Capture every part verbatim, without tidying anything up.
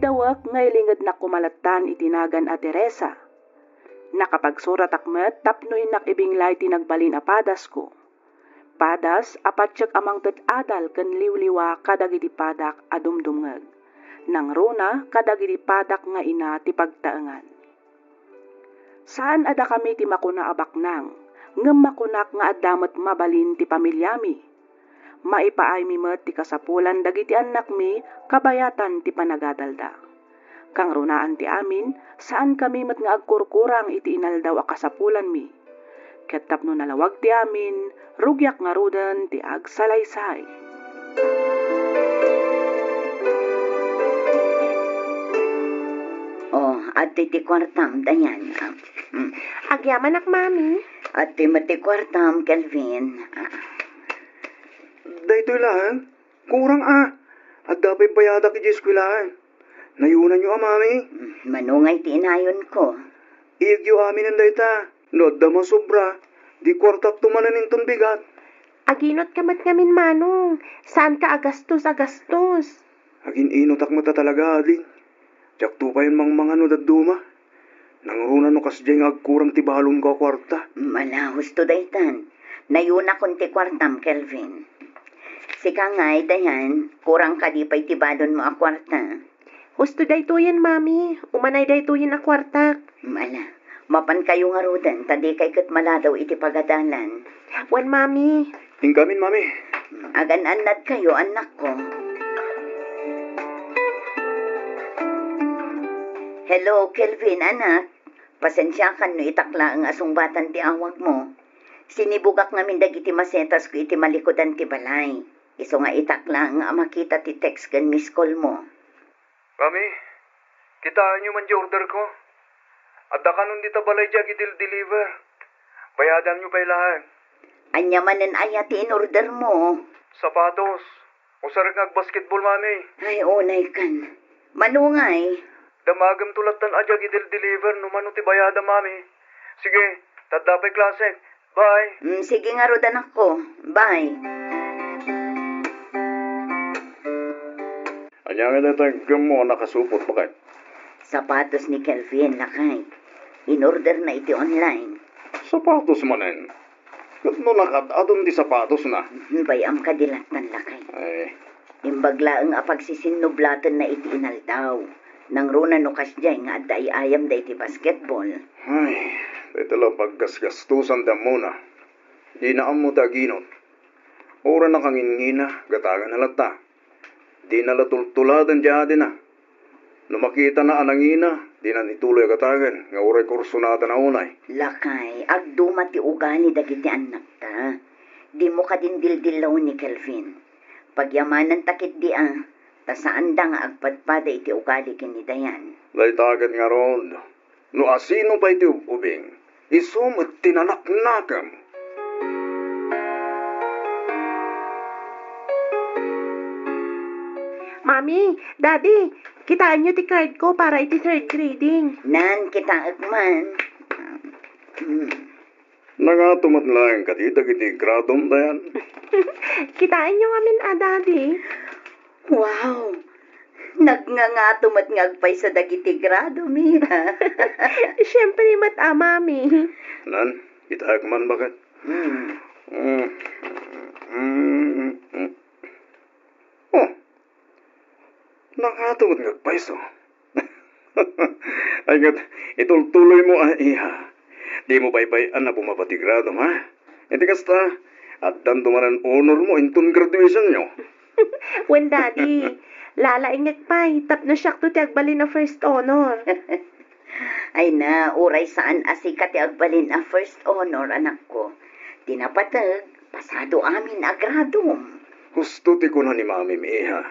Dawek nga ilingednak koma lattan iti nagan a Teresa. Nakapagsuratak met tapno innak ibinglay ti nagbalin a padasko. Padas a patiek a mangted adal ken liwliwa kadagiti padak a dumdumngeg. Nangruna kadagiti padak nga ina ti pagtaengan. Saan a dakami ti makuna a baknang, ngem makunak nga adda met mabalin ti pamiliami. Maipaaymi met ti kasapulan dagiti annakmi kabayatan ti panagadalda. Kangrunaan ti amin, saankami met nga agkurkurang iti inaldaw a kasapulanmi. Ket tapno nalawag ti amin, rugiak ngaruden ti agsalaysay. Oh, adtoy ti kuartam, Dayan. Ah, mm. Agyamanak, Mami. Adtoy met ti kuartam, Kelvin. Ah. Daytoy laeng? Kurang a. Adda pay bayadak iti eskuelaan. Nayunanyo a, Mami? Mm, manungay ti inayonko. Iyegyo aminen dayta. No adda masobra, di kuartakto manen inton bigat. Aginot ka met ngamin, Manong. Saanka a gastos a gastos. Agin-inotak met a talaga, ading. Diakto payen mangmangano dadduma. Nangruna no kasdiay nga agkurang ti balonko a kuarta. Mala, husto daytan. Nayunakon ti kuartam, Kelvin. Sika ngay, Dayan, kurang kadi pay ti balonmo a kuarta? Husto daytoyen, Mami. Umanay daytoyen a kuartak. Mala, mapankayo ngaruden, ta dikay ket maladaw iti pagadalan. Wen, Mami. Inkamin, Mami. Agan-annadkayo, annakko. Hello, Kelvin, anak. Pasensiakan no itak laeng a sungbatan ti awagmo. Sinibugak ngamin dagiti masetasko iti malikudan ti balay. Isu nga itak laeng a makita ti text ken miss call mo. Mami, kitaenyo man di orderko. Adda kanon dita balay di agidel-deliver. Bayadanyo pay laeng. Ania manen aya ti inordermo? Sapatos. Usarek nga agbasketball, Mami. Ay, unay kan. Manungay? Damagemto lattan a di agidel-deliver no mano ti bayada, Mami. Sige, ta adda pay klasek. Bye. Mm, sige ngarud, anakko. Bye. Ania nga dayta inkemmo a nakasupot, baket? Sapatos ni Kelvin, lakay. Inorderna iti online. Sapatos manen? Ket no nakad-adon ti sapatosna? Mm, bay-am kadi lattan, lakay. Ay. Imbag laeng a pagsisinnublatenna iti inaldaw. Nangruna no kasdiay nga adda ay-ayamda iti basketball. Ay, dayta la paggasgastosan ti ammona. Dina ammo ti aginot. Uray nakangingina, gatangenna latta. Dina la tultuladen ti adina. No makitana a nangina, dina ituloy a gatangen nga uray kursunada na unay. Lakay, agduma ti ugali dagiti annakta. Dimo kadin dildillawen ni Kelvin. Pagyamananta ketdi a, ta saanda nga agpadpada iti ugali ken ni Dayan. Dayta ket ngarud, no asino pay ti ub-ubing, isu met ti nanaknakem. Mami, Daddy, kitaenyo ti card ko para iti third grading. Nan, kitaek man. Hmm. Nangato met laeng kadi dagiti gradom, Dayan? Kitaenyo ngamin a, Daddy. Wow! Nagngangato met nga agpayso dagiti gradom, iha. Siempre met a, Mami. Nan, kitaek man, baket? Hmm. Mm. Mm. Mm. Oh, nangato met nga agpayso. Ay, ket, itultuloymo a, iha. Dimo baybay-an a bumaba ti gradom, ha? Iti kasta, addanto manen honormo inton graduationyo. Wen, Daddy, lalaingek pay, tapno siakto ti agbalin a first honor. Ay na, uray saan a sika ti agbalin a first honor, anakko. Ti napateg, pasado amin a gradom. Husto ti kuna ni Mamim, iha.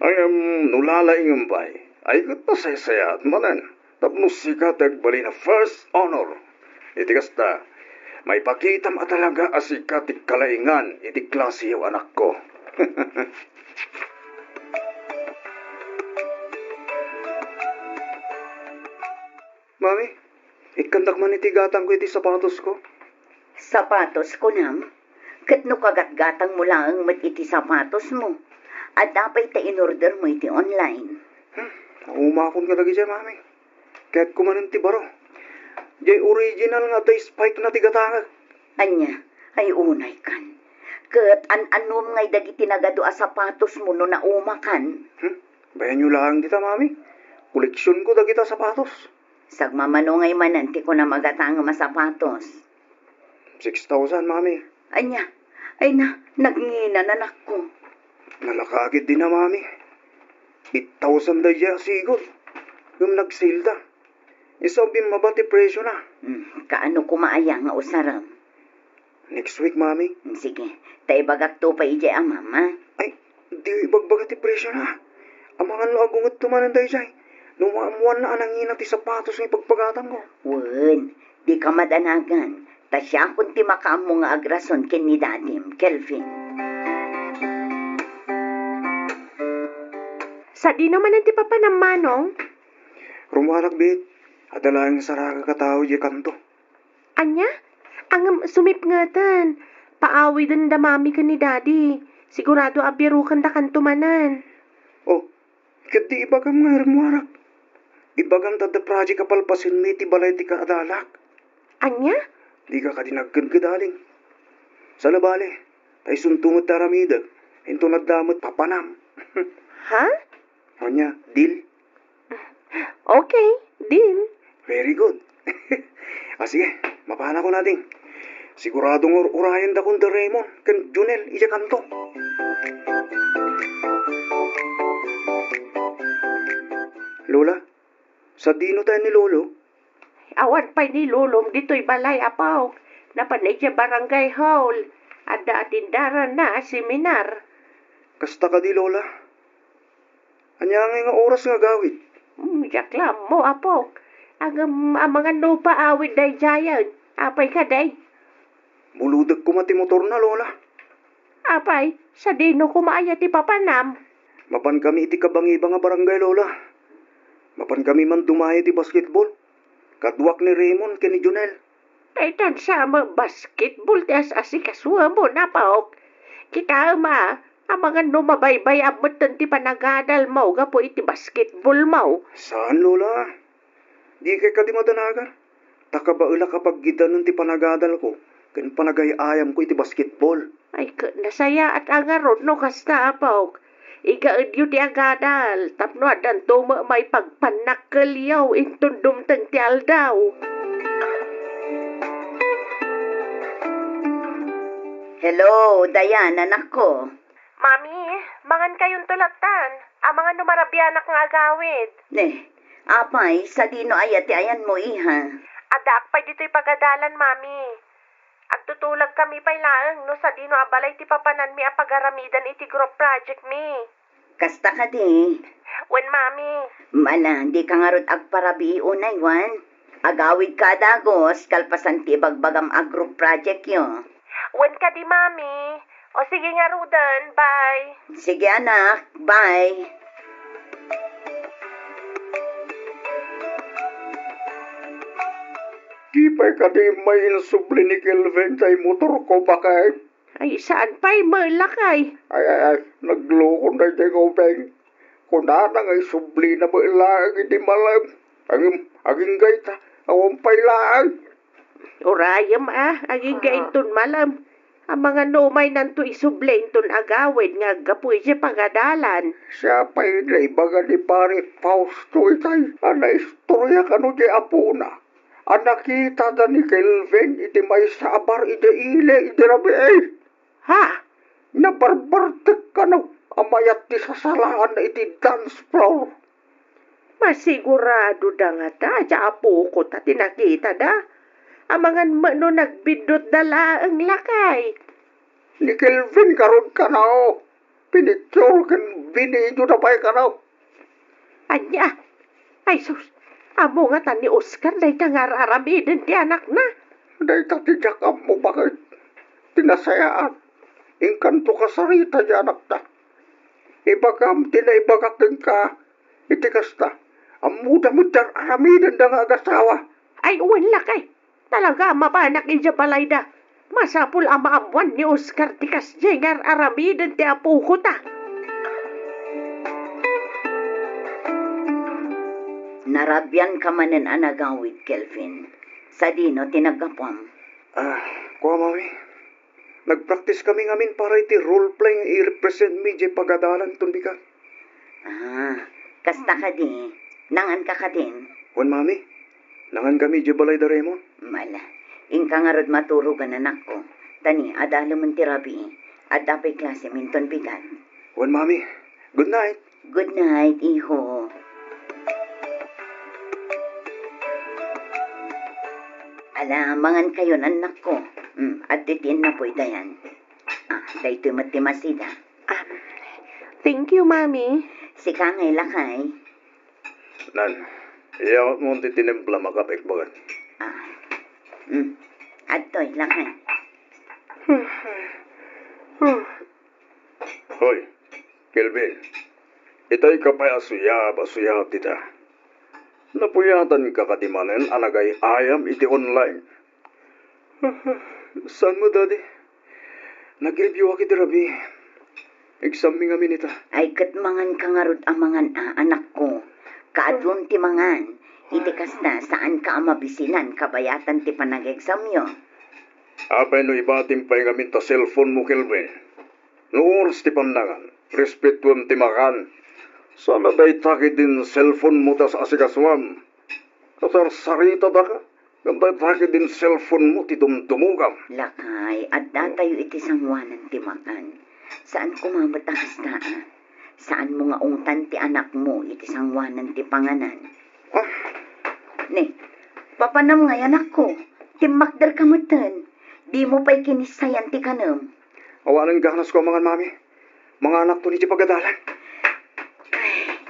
Ngem no lalaingem pay, ay ket nasaysayaat manen, tapno sika ti agbalin a first honor. Iti kasta, maipakitam a talaga a sika ti kalaingan iti klasiyo, anakko. Mami, ikkandak man iti gatangko iti sapatosko. Sapatos, kunam? Ket no kagatgatangmo laeng met iti sapatosmo, adda pay ta inordermo iti online. Hmm, Naumakon kadagiti, mami. Kayatko manen ti baro. Diay original nga adda spike na ti gatangek. Ania? Ay, unay kan. Ket an-annom ngay dagiti nagadu a sapatosmo no naumakan? Hmm? Bayanyo laeng dita, mami. Koleksionko dagita sapatos. Sagmamano ngay manen ti kunam a gatangem a sapatos? Six thousand, mami. Ania? Ay na, nagngina, anakko. Nalaka ketdi na, mami. Eight thousand daydiay a sigud. Ngem nag-sale da. Isu a bimmaba ti presyo na. Hmm, kaano koma aya nga usarem? Next week, mami. Hmm, sige. Ta ibagakto pay idiay amam, ha? Ay, di ibagbaga ti presyo na. Amangan no agungetto manen daydiay. No maammoanna a nangina ti sapatos nga ipagpagatanko. Wen, dika madanagan. Ta siakon ti makaammo nga agrason ken ni dadim, Kelvin. Sadino manen ti papanam, Manong? Rumuarak, Bit. Adda laeng sarakek a tao idiay kanto. Ania? Ngem sumipngeten. Paawiden da mami ken ni dadi. Sigurado a biroken da kanto manen. Oh, ket di ibagam nga rumuarak. Ibagam ta adda project a palpasenmi iti balay ti kaadalak. Ania? Dika kadi nagkedked, ading. Saan a bale, ta isunto met ti aramidek, inton adda met papanam. Ha? Ania, deal? Okay, deal. Very good. Ah, sige, mapanakon, ading. Sigurado nga ur-urayendakon da Raymond ken Junel idiay kanto. Lola, sadino tayo ni Lolo? Awan pay ni Lolom ditoy balay, apok. Napan idiay barangay hall. Adda atendaranna a seminar. Kasta kadi, Lola? Ania ngay nga oras nga agawid? Hmm, diak la ammo, apok. Ngem amangan no paawid daydiayen. Apay kadi? Bulodek koma ti motorna, Lola. Apay, sadino koma aya ti papanam? Mapankami iti kabangibang a barangay, Lola. Mapankami man dumayo iti basketball. Kaduak ni Raymond ken ni Junel. Daytan sa met basketball ti as-asikasumo, apok. Kitaem a, amangan no mabaybay-am metten ti panagadalmo gapu iti basketballmo. Saan, Lola. Dikay kadi madanagan. Ta kabaelak a paggidanen ti panagadalko ken panagay-ayamko iti basketball. Ay, ket nasayaat a ngarud no kasta, apok. Igaedyo ti agadal tapno addanto met maipagpannakkelyo inton dumteng ti aldaw. Hello, Diana, anakko. Mami, mangankayonto lattan. Amangan no marabianak nga agawid. Ne, apay, sadino aya ti ayanmo, iha? Addaak pay ditoy pagadalan, Mami. Agtutulagkami pay laeng no sadino a balay ti papananmi a pagaramidan iti group project mi. Kasta kadi? Wen, Mami. Mala, dika ngarud agparabii unay, wen? Agawidka a dagus kalpasan ti ibagbagam a group projectyo. Wen kadi, Mami. O sige ngaruden, bye. Sige, anak, bye. Di pay kadi immay insubli ni Kelvin tay motorko, baket? Ay, saan pay met, lakay? Ay, ay, ay, naglokon daytoy nga ubing. Kunana nga isublina met laeng idi malem. Ngem, agingga ita, awan pay laeng. Urayem a, agingga inton malem. Amangan no umaynanto isubli inton agawid nga aggapu idiay pagadalan. Siak pay naibaga ni Pare Fausto itay a naistorya kano diay apona a nakitada ni Kelvin iti maysa a bar idiay ili idi rabii. Ha? Nabarbartek kano a mayat ti sasalaanna iti dance floor. Masigurado da ngata ti apoko ta ti nakitada. Amangan met no nagbiddutda laeng, lakay. Ni Kelvin ngarud kano. Pinicture ken binideoda pay kano. Ania? Ay sus, ammo ngata ni Oscar dayta nga ar-aramiden ti anakna. Dayta ti diak ammo, baket. Ti nasayaat, inkanto kasarita ti anakta. Ibagam ti naibagak kenka iti kasta. Ammoda met ti ar-aramidenda nga agasawa. Ay, wen, lakay. Talaga a mapanak idiay balayda. Masapul a maammoan ni Oscar ti kasdiay nga ar-aramiden ti apoko ta. Narabian ka manen a nagawid, Kelvin. Sadino ti naggapuam? Ah, kua, Mami. Nagpractice kami ngamin para iti role-play nga i-represent mi idiay pagadalan ton bigat. Ah, kasta kadi, nangan ka kadin? Wen, Mami. Nangan kami idiay balay da Raymond. Mala, inka ngarud maturogan, anakko. Tani, adalemen ti rabii. Adda pay klase minton bigat. Wen, Mami. Good night. Good night, iho. Ala, mangan kayon, annakko. Mm, adda ti innapoy dayan. Ah, daytoy met ti masida. Ah, thank you, Mami. Sika ngay, lakay. Nan, iyawatmo ti tinimplam a kape, baket. Ah. Mm. Adtoy, lakay. Hoy, Kelvin. Itay ka pay a suyab, a suyab dita. Napuyatan ka kadi manen a nagay-ayam iti online? Saan mo, Daddy? Nag-review-ak iti rabii. Exam mi ngamin ita. Ay, ket mangan ka ngarud a mangan a, anakko. Kaadun ti mangan. Iti kasta, saan ka a mabisilan kabayatan ti panag-exam yo. Apay no ibatim pay ngamin ta cellphone mo, Kelvin? No oras ti pannangan, respetuem ti makan. Saan a dayta ketdin cellphone mo ta asikasoam. Nasarsarita daka, ngem dayta ketdin cellphone mo ti dumdumogam. Lakay, adda tayo iti sangoanan ti makan. Saan koma met a kasta, a? Saan mo nga ungtan ti anak mo iti sangoanan ti panganan? Ah. Ne, papanam ngay, anakko. Timmakder ka metten. Di mo pay kinissayan ti kanem. Awanen ganasko a mangan, Mami. Manganak to ni ti pagadalan.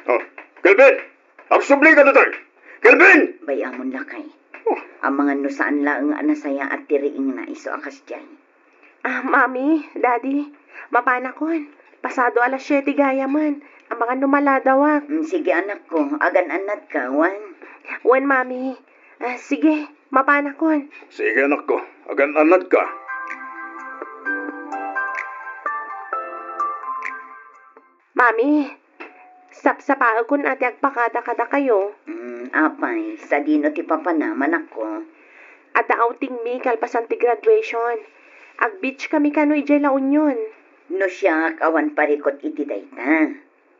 Oh, Kelvin! Agsubli ka ditoy! Kelvin! Bay-amon, lakay. Oh. Amangan no saan laeng a nasayaat ti riingna isu a kasdiay. Ah, Mami, Daddy, mapanakon. Pasado alas siete gayamen. Amangan no maladawak. Mm, sige, anakko. Agan-annadka, wen? Wen, Mami. Ah, sige, mapanakon. Sige, anakko. Agan-annadka. Mami, sapsapaekon a ti agpakada kadakayo. Mm, apay, sadino ti papanam, anakko? Adda outing mi kalpasan ti graduation. Ag-beach kami kano idiay La Union. No siak, awan parikut iti dayta.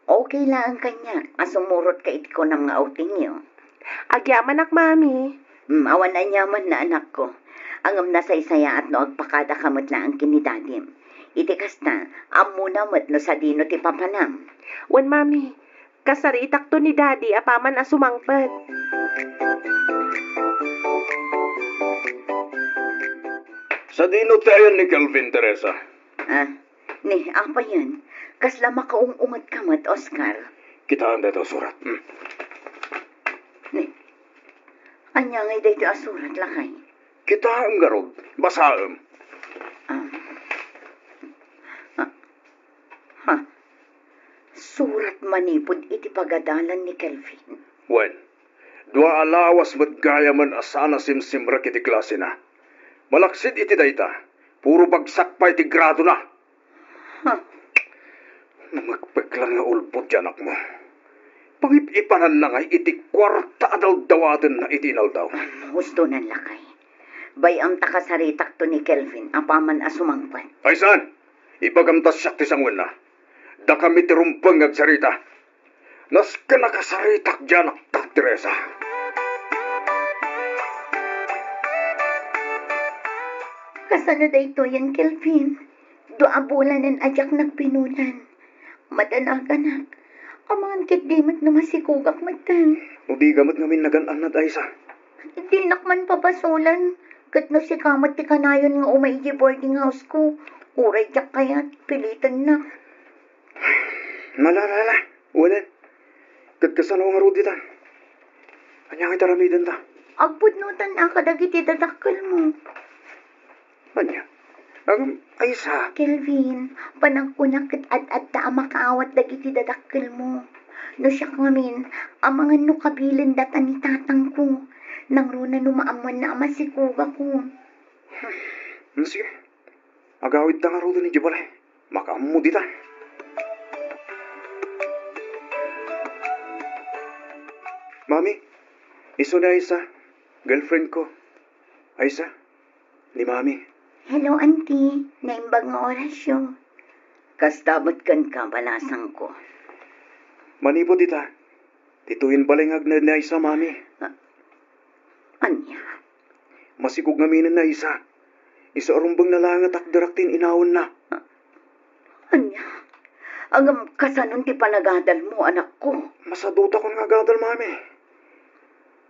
Okay laeng kaniak a sumurot ka iti kunam nga outing yo. Agyamanak, Mami. Hmm, awan aniamanna, anakko. Ngem nasaysayaat no agpakada ka met laeng ken ni Dadim. Iti kasta, ammona met no sadino ti papanam. Wen, Mami, kasaritakto ni Daddy apaman a sumangpet. Sadino ti ayan ni Kelvin, Teresa? Ah, ni, apayen? Kasla makaung-unget ka met, Oscar? Kitaem daytoy a surat. Hmm. Ni, ania ngay daytoy a surat, lakay? Kitaem ngarud. Basaem. Ah. Ah. Ha? Surat manipud iti pagadalan ni Kelvin. Wen, dua a lawas met gayamen a saan a simsimrek iti klasena. Malaksid iti dayta, puro bagsak pay ti gradona. Huh. Mapekpeklan nga ulbod ti anakmo. Pangip-ipananna ngay iti kuarta a dawdawatenna iti inaldaw. Husto nan, lakay. Bay-am ta kasaritakto ni Kelvin apaman a sumangpet. Ay, saan? Ibagam ta siak ti sangoenna. Dakami ti rumbeng nga agsarita. Nasken a kasaritak diay anakta, Teresa. Kasano daytoyen, Kelvin? Dua a bulanen a diak nagbinulan. Madanaganak. Amangan ketdi met no masikogak metten. No di ka met ngamin nagan-annad, Aiza. Dinak man pabasolen. Ket no sika met ti kanayon nga umay idiay boarding house ko, uray diak kayat, pilitennak. Ala, ala, ala. Wen, ket kasano ngarud ita? Ania ngay ti aramidenta? Agpudnotannak kadagiti dadakkelmo. Ania? Ngem, Aiza. Kelvin, panagkunak ket ad-adda a makaawat dagiti dadakkelmo. No siak ngamin, amangan no kabilen data ni tatangko. Nangruna no maammoanna a masikogakon. Hmm, sige. Agawidta ngaruden idiay balay. Makaammo dita. Mami, Isu ni Aisa, girlfriend ko. Aisa, ni Mami. Hello, Auntie. Naimbag nga orasyo. Kasta met kenka, balasangko. Manipud ita, ditoyen balay nga agnaed ni Aisa, Mami. Ah, ania? Masikog ngamin ni Aisa. Isu a rumbengna laeng a takderak ti in-inawanna. Ania? Ngem kasano ti panagadalmo, anakko? Masadutakon nga agadal, Mami.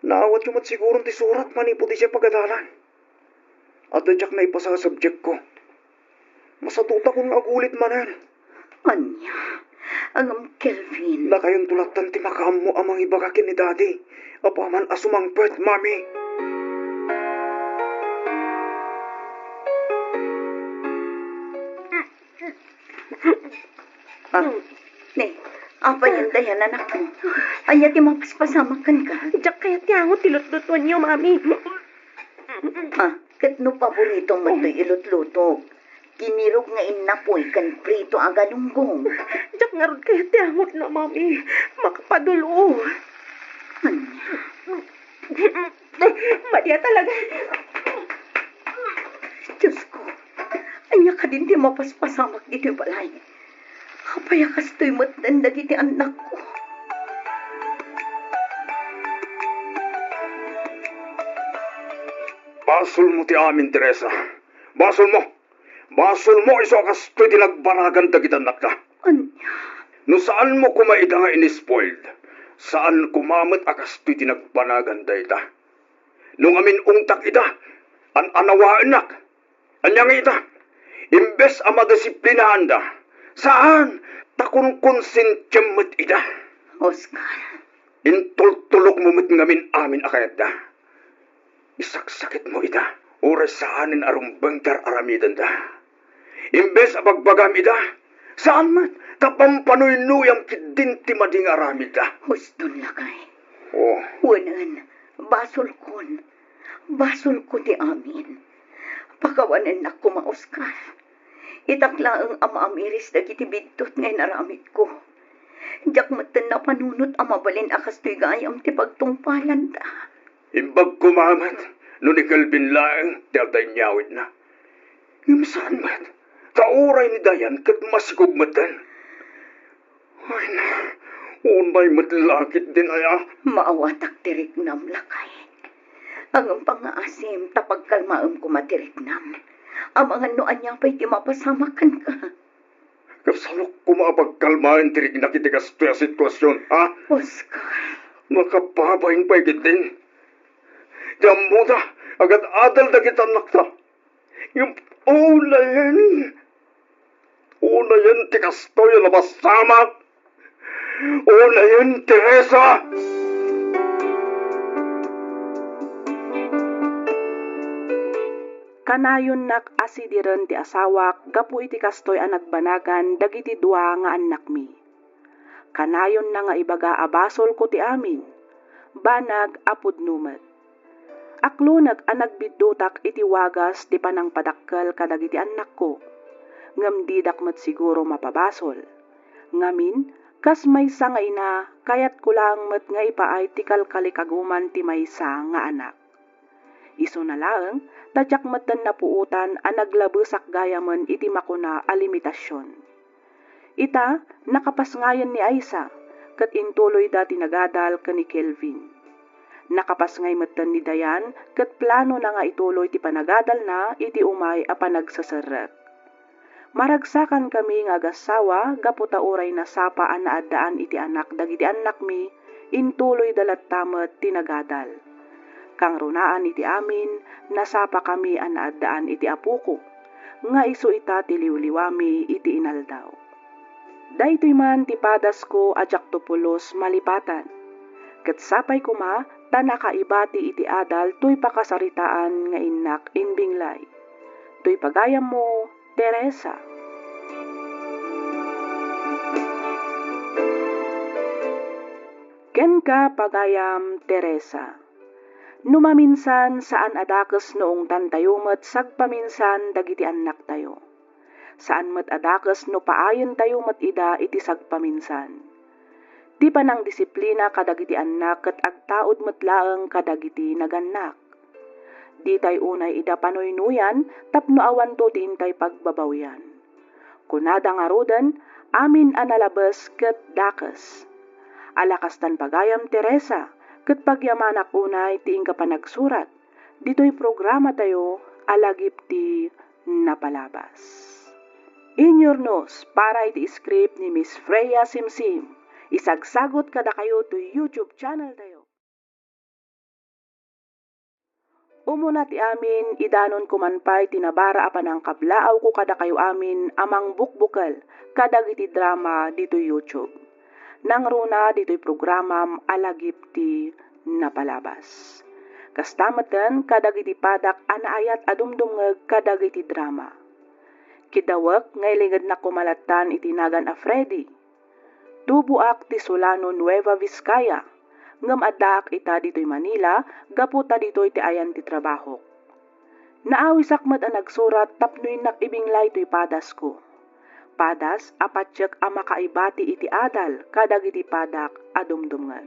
Naawatyo met siguron ti surat manipud idiay pagadalan. Adda diak naipasa a subjectko. Masadutakon nga agulit manen. Ania? Ngem, Kelvin. Nakayonto lattan ti makaammo a mangibaga ken ni Daddy apaman a sumangpet, Mami. Ah, ne, apay anda yan, anakko? Ania ti mapaspasamak kenka? Diak kayat ti angot ti lutlutuenyo, Mami. Ah, ket no paborito met toy ilutlutok, kinirog nga innapoy ken prito a galunggong. Diak ngarud kayat ti angotna, Mami. Makapadul-o. Ania? Madi a talaga. Diosko, ania kadin ti mapaspasamak ditoy balay? Apay a kastoy metten dagiti annakko? Basolmo ti amin, Teresa. Basolmo. Basolmo isu a kastoy ti nagbanagan dagiti annakta. Ania? No saanmo koma ida nga in-spoiled, saan koma met a kastoy ti nagbanagan dayta. No ngamin-ungtak ida, an-anawaennak. Ania nga ita? Imbes a madisiplinaanda, saan, ta konkonsensiam met ida. Oscar. Intultulokmo met ngamin amin a kayatda. Isaksakitmo ida, uray saanen a rumbeng ti ar-aramidenda. Imbes a bagbagam ida, saan met, ta pampanuynuyam ketdin ti madi nga aramidda. Huston, lakay. Oh. Wen, basolkon. Basolko ti amin. Pakawanennak koma, Oscar. Itak laeng a maamiris dagiti biddut nga inaramidko. Diak metten napanunot a mabalin a kastoy gayam ti pagtungpalanda. Imbag koma met no ni Kelvin laeng ti adda inyawidna. Ngem saan met, ta uray ni Dayan ket masikog metten. Ay, na, unay met la ketdin aya. Maawatak ti riknam, lakay. Ngem pangngaasim ta pagkalmaem koma ti riknam. Amangan no ania pay ti mapasamak kenka. Kasalok koma a pagkalmaen ti riknak iti kastoy a situasion, ha? Oscar. Nakababain pay ketdin. Ti ammoda, agad-adal dagiti annakta. Ngem unayen, unayen ti kastoy a napasamak. Unayen, Teresa! Kanayonnak a sidiren ti asawak gapu iti kastoy a nagbanagan dagiti dua nga annakmi. Kanayonna nga ibaga a basolko ti amin, banag a pudno met. Aklonek a nagbiddutak iti wagas ti panangpadakkel kadagiti annakko, ngem didak met siguro mapabasol. Ngamin, kas maysa nga ina, kayatko laeng met nga ipaay ti kalkalikaguman ti maysa nga anak. Isuna laeng, ta diak metten napuotan a naglabesak gayamen iti makuna a limitasion. Ita, nakapasngayen ni Aisa, ket intuloyda ti nagadal ken ni Kelvin. Nakapasngay metten ni Dayan, ket planona nga ituloy ti panagadalna iti umay a panagseserrek. Maragsakankami nga agassawa gapu ta uray nasapa a naaddaan iti anak dagiti annakmi, intuloyda latta met ti nagadal. Kangrunaan iti amin, nasapakami a naaddaan iti apoko, nga isu ita ti liwliwami iti inaldaw. Daytoy man ti padasko a diakto pulos malipatan, ket sapay koma ta nakaibati iti adal toy pakasaritaan nga innak imbinglay. Toy pagayammo, Teresa. Kenka, pagayam Teresa. No maminsan, saan a dakes no ungtantayo met sagpaminsan dagiti annaktayo. Saan met a dakes no paayentayo met ida iti sagpaminsan. Ti panangdisiplina kadagiti annak ket agtaud met laeng kadagiti nagannak. Ditay unay ida panuynuyan tapno awanto ti intay pagbabawian. Kunada ngaruden, amin a nalabes ket dakes. Ala kastan pagayam, Teresa, ket pagyamanak unay ti inka panagsurat ditoy programatayo a Lagip ti Napalabas. Inyurnos para iti script ni Miss Freya Simsim. Isagsagot kadakayo toy YouTube channel tayo. Umuna ti amin, idanonko man pay ti nabara a panangkablaawko kadakayo amin a mangbukbukel kadagiti drama ditoy YouTube. Nangruna ditoy programam a Lagip ti Napalabas. Kasta metten kadagiti padak a naayat a dumdumngeg kadagiti drama. Kidawek nga ilingednak koma lattan iti nagan a Freddy. Tuboak ti Solano, Nueva Vizcaya, ngem addaak ita ditoy Manila gapu ta ditoy ti ayan ti trabahok. Naawisak met a nagsurat tapno innak ibinglay toy padasko. Padas a patiek a makaibati iti adal kadagiti padak a dumdumngeg.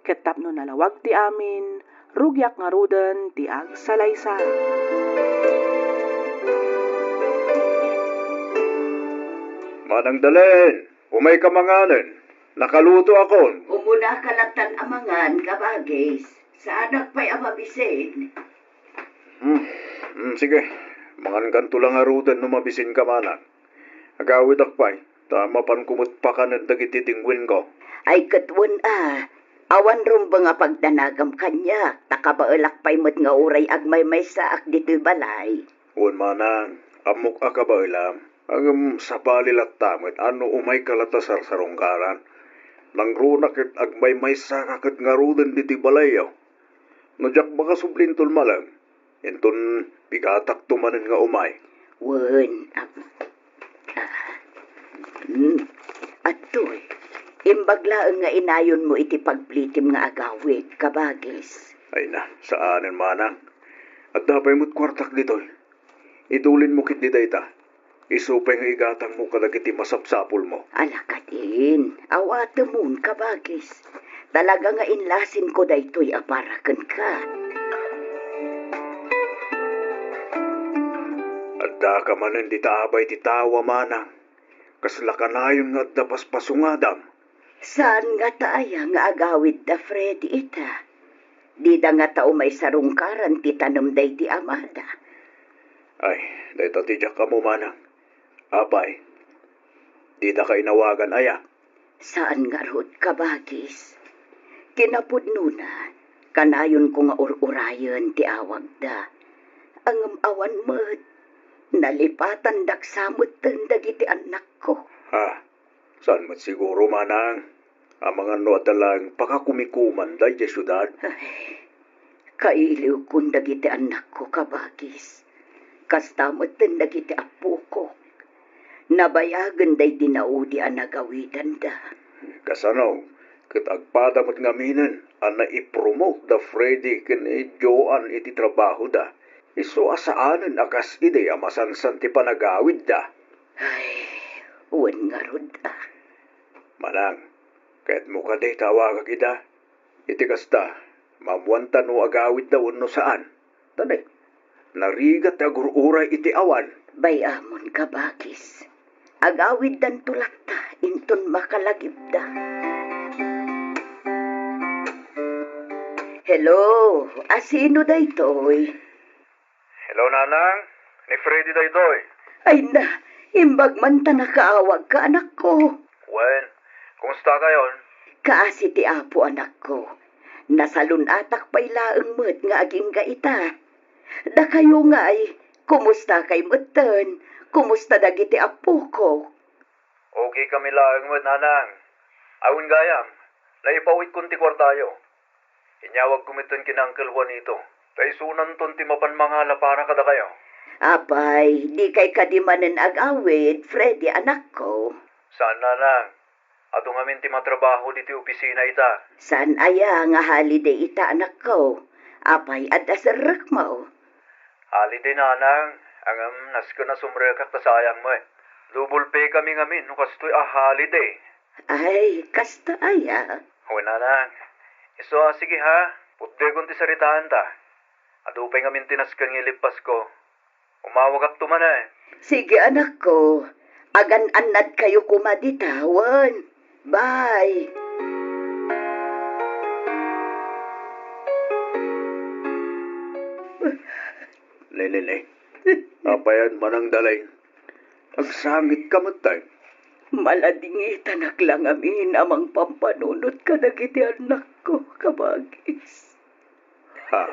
Ket tapno nalawag ti amin, rugiak ngaruden ti agsalaysay. Manang Dalen, umayka manganen. Nakalutoakon. Umunaka lattan a mangan, kabagis. Saanak pay a mabisin. Hmm, hmm, sige. Mangankanto la ngaruden no mabisinka, manang. Agawidak pay, ta mapanko met pakanen dagiti dingwenko. Ay, ket wen a, awan rumbeng a pagdanagam kaniak, ta kabaelak pay met nga uray agmaymaysaak ditoy balay. Wen, manang, ammok a kabaelam. Ngem sabali latta met a no umayka latta sarsarungkaran. Nangruna ket agmaymaysaka ket ngaruden ditoy balayyo. No diak makasubli inton malem, inton bigatakto manen nga umay. Wen, ap-, ah, hmm, adtoy, imbag laeng nga inayonmo iti pagplitim nga agawid, kabagis. Ay na, saanen, manang. Adda pay met kuartak ditoy. Idulinmo ketdi dayta. Isu pay nga igatangmo kadagiti masapsapulmo. Ala kadin, awatemon, kabagis. Talaga nga inlasinko daytoy a para kenka. Addaka manen dita abay ti tao a manang. Kasla kanayon nga adda paspasungadam. Saan ngata aya nga agawid da Freddy ita? Dida ngata umay sarungkaran ti tanem daydi amada? Ay, dayta ti diak ammo, manang. Apay, didaka inawagan aya? Saan ngarud, kabagis. Kinapudnona, kanayonko nga ur-urayen ti awagda. Ngem awan met, nalipatandak sa metten dagiti annakko. Ha? Saan met siguro, manang? Amangan no adda laeng pakakumikuman daydiay siudad? Ay, kailiwkon dagiti annakko, kabagis. Kasta metten dagiti appokok. Nabayagen daydi naudi a nagawidanda. Kasano? Ket agpada met ngaminen a naipromote da Freddy ken ni Joan iti trabahoda. Isu a saanen a kas idi a masansan ti panagawidda. Ay, wen ngarud a. Manang, kayatmo kadi ta awagak ida? Iti kasta, maammoanta no agawidda wenno saan. Tani, narigat ti agur-uray iti awan. Bay-amon, kabagis. Agawiddanto latta inton makalagipda. Hello, asino daytoy? Hello, Nanang. Ni Freddy daytoy. Ay na, imbag man ta nakaawagka, anakko. Wen, kumusta kayon? Kaasi ti Apo, anakko. Nasalun-atak pay laeng met nga agingga ita. Dakayo ngay, kumusta kay metten? Kumusta dagiti appoko? Okay kami laeng met, Nanang. Awan gayam, naipawitkon ti kuartayo. Inyawagko metten ken Uncle Juanito, ta isunanton ti mapan mangala para kadakayo. Apay, di kay kadi manen agawid, Freddy, anakko? Saan, Nanang. Adu ngamin ti matrabaho ditoy opisina ita. Saan aya nga holiday ita, anakko? Apay, adda serrekmo? Holiday, Nanang, ngem nasken a sumrekak ta sayang met. Double pay kami ngamin no kastoy a holiday. Ay, kasta aya. Wen, nanang. Isu a, sige ha. Puddegon ti saritaanta. Adu pay ngamin ti nasken nga ilippasko. Umawagakto manen. Sige, anakko. Agan-annadkayo koma dita, wen. Bye. Nenene, apayan, Manang Dalain? Agsangitka met, tay? Maladingitanak la ngamin a mangpampanunot kadagiti annakko, kabagis. Ha?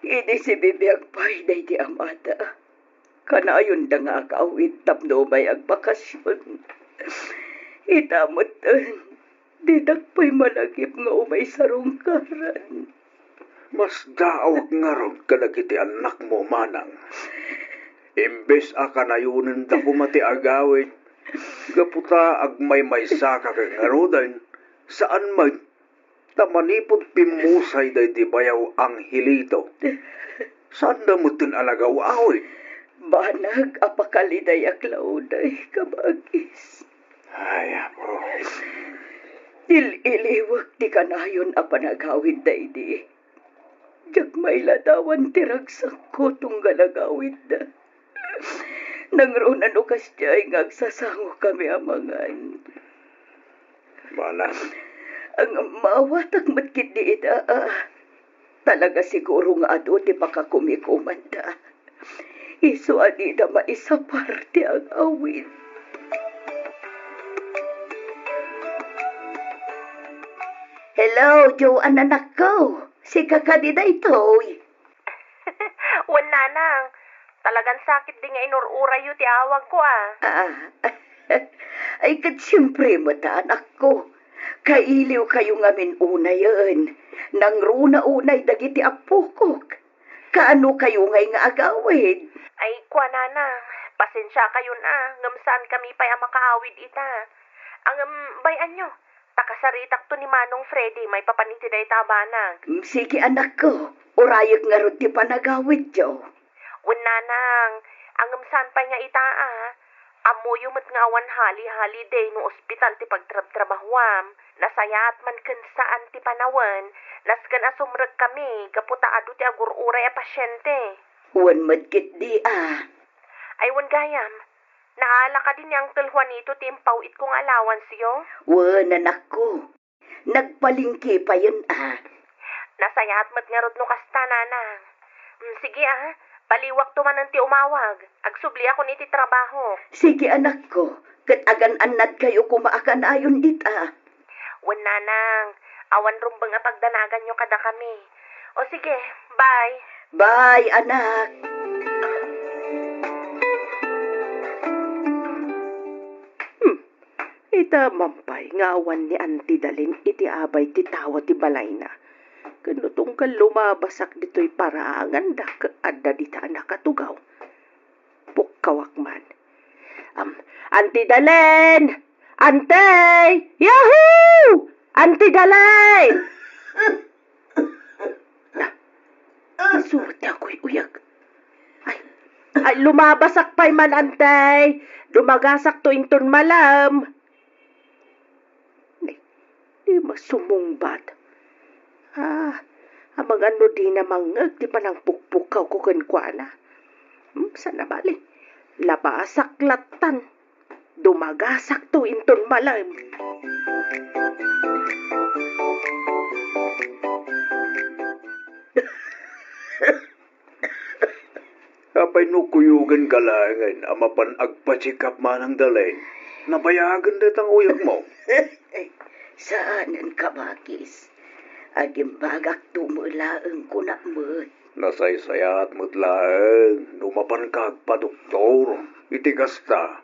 Idi sibibiag pay daydi amada, kanayonda nga agawid tapno umay agbakasyon. Ita metten, didak pay malagip nga umay sarungkaran. Masdaawak ngarud kadagiti annakmo, manang. Imbes a kanayonenda koma ti agawid, gapu ta agmaymaysaka ket ngaruden, saan met, ta manipud pimmusay daydi bayaw Angelito, saanda metten a nagaw-awid. Banag a pakalidayak la unay, kabagis. Ay, Apo. Il-iliwek ti kanayon a panagawid daydi. Diak mailadawan ti ragsakko tunggal agawidda. Nangruna no kasdiay nga agsasangokami a mangan. Manang. Ang maawatak met ketdi ita, a. Talaga siguro nga adu ti pakakumikomanda. Isu a dida maisapar ti agawid. Hello, Joan, anakko. Sika kadi daytoy? Wen, nanang. Talagan sakit di nga inur-urayyo ti awagko, a. Ah, ay, ket siempre met, anakko. Kailiwkayo ngamin unayen. Nangruna unay dagiti appokok. Kaano kayo ngay nga agawid? Ay, kuanana, pasensiakayon a, ngem saan kami pay a makaawid ita. Ngem, bay-anyo, ta kasaritakto ni Manong Freddy maipapan iti dayta a banag. Mm, sige, anakko, urayek ngarud ti panagawidyo. Wen, nanang, ngem saan pay nga ita, a. Ammoyo met nga awan hali-holiday no ospital ti pagtrabtrabahuam. Nasayaat man ken saan ti panawen, nasken a sumrekkami gapu ta adu ti agur-uray a pasiente. Wen met ketdi, a. Ay, wen gayam, naala kadi ni Uncle Juanito ti impaw-itko nga allowanceyo? Wen, anakko. Nagpalengke payen, a. Nasayaat met ngarud no kasta, nanang. Mm, sige, a. Baliwakto manen ti umawag. Agsubliakon iti trabaho. Sige, anakko. Ket agan-annadkayo koma a kanayon dita. Wen, nanang. Awan rumbeng a pagdanaganyo kadakami. O sige, bye. Bye, anak. Hmm. Ita man pay nga awan ni Auntie Dalen iti abay ti tawa ti balayna. Ken no tunggal lumabasak ditoy paraangandak, adda dita a nakatugaw. Pukkawak man. Am, Auntie Dalen! Auntie! Yahoo! Auntie Dalen! Ah, isu ti aguyuyag. Ay, ay, lumabasak pay man, Auntie. Dumagasakto inton malem. Ay, di masumungbat. Ah, amangan no dina mangngeg ti panangpukpukkawko kenkuana. Hmm, saan a bali. Labasak lattan. Dumagasakto inton malem. Apay no kuyogenka laengen a mapan agpa-check up, Manang Dalen? Nabayagen dayta nga uyagmo? Saanen, kabagis. Agimbagakto met laeng, kunak met. Nasaysayaat met laeng no mapanka agpadoktor iti kasta.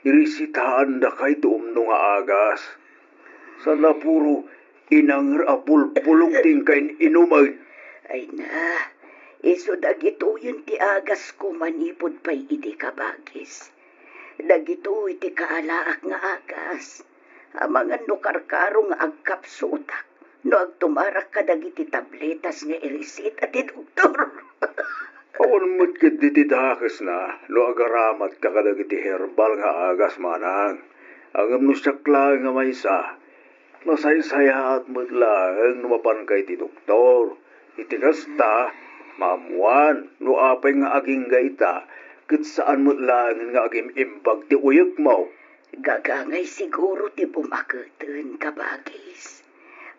Irisitaandakay ti umno nga agas. Saan a puro inanger a pulpulong ti inka in-inumen. Ay na, isu dagitoyen ti agasko manipud pay idi, kabagis. Dagitoy ti kaalaak nga agas. Amangan no karkaro nga agkapsutak, no agtumarak kadagiti tabletas nga irisita ti doktor. Awan met ketdi ti dakesna no agaramatka kadagiti herbal nga agas, manang. Ngem no siak laeng a maysa, nasaysayaat met laeng no mapanka iti doktor. Iti kasta, maammoan no apay nga agingga ita, ket saan met laengen nga agim-imbag ti uyekmo. Gagangay siguro ti bumaketen, kabagis.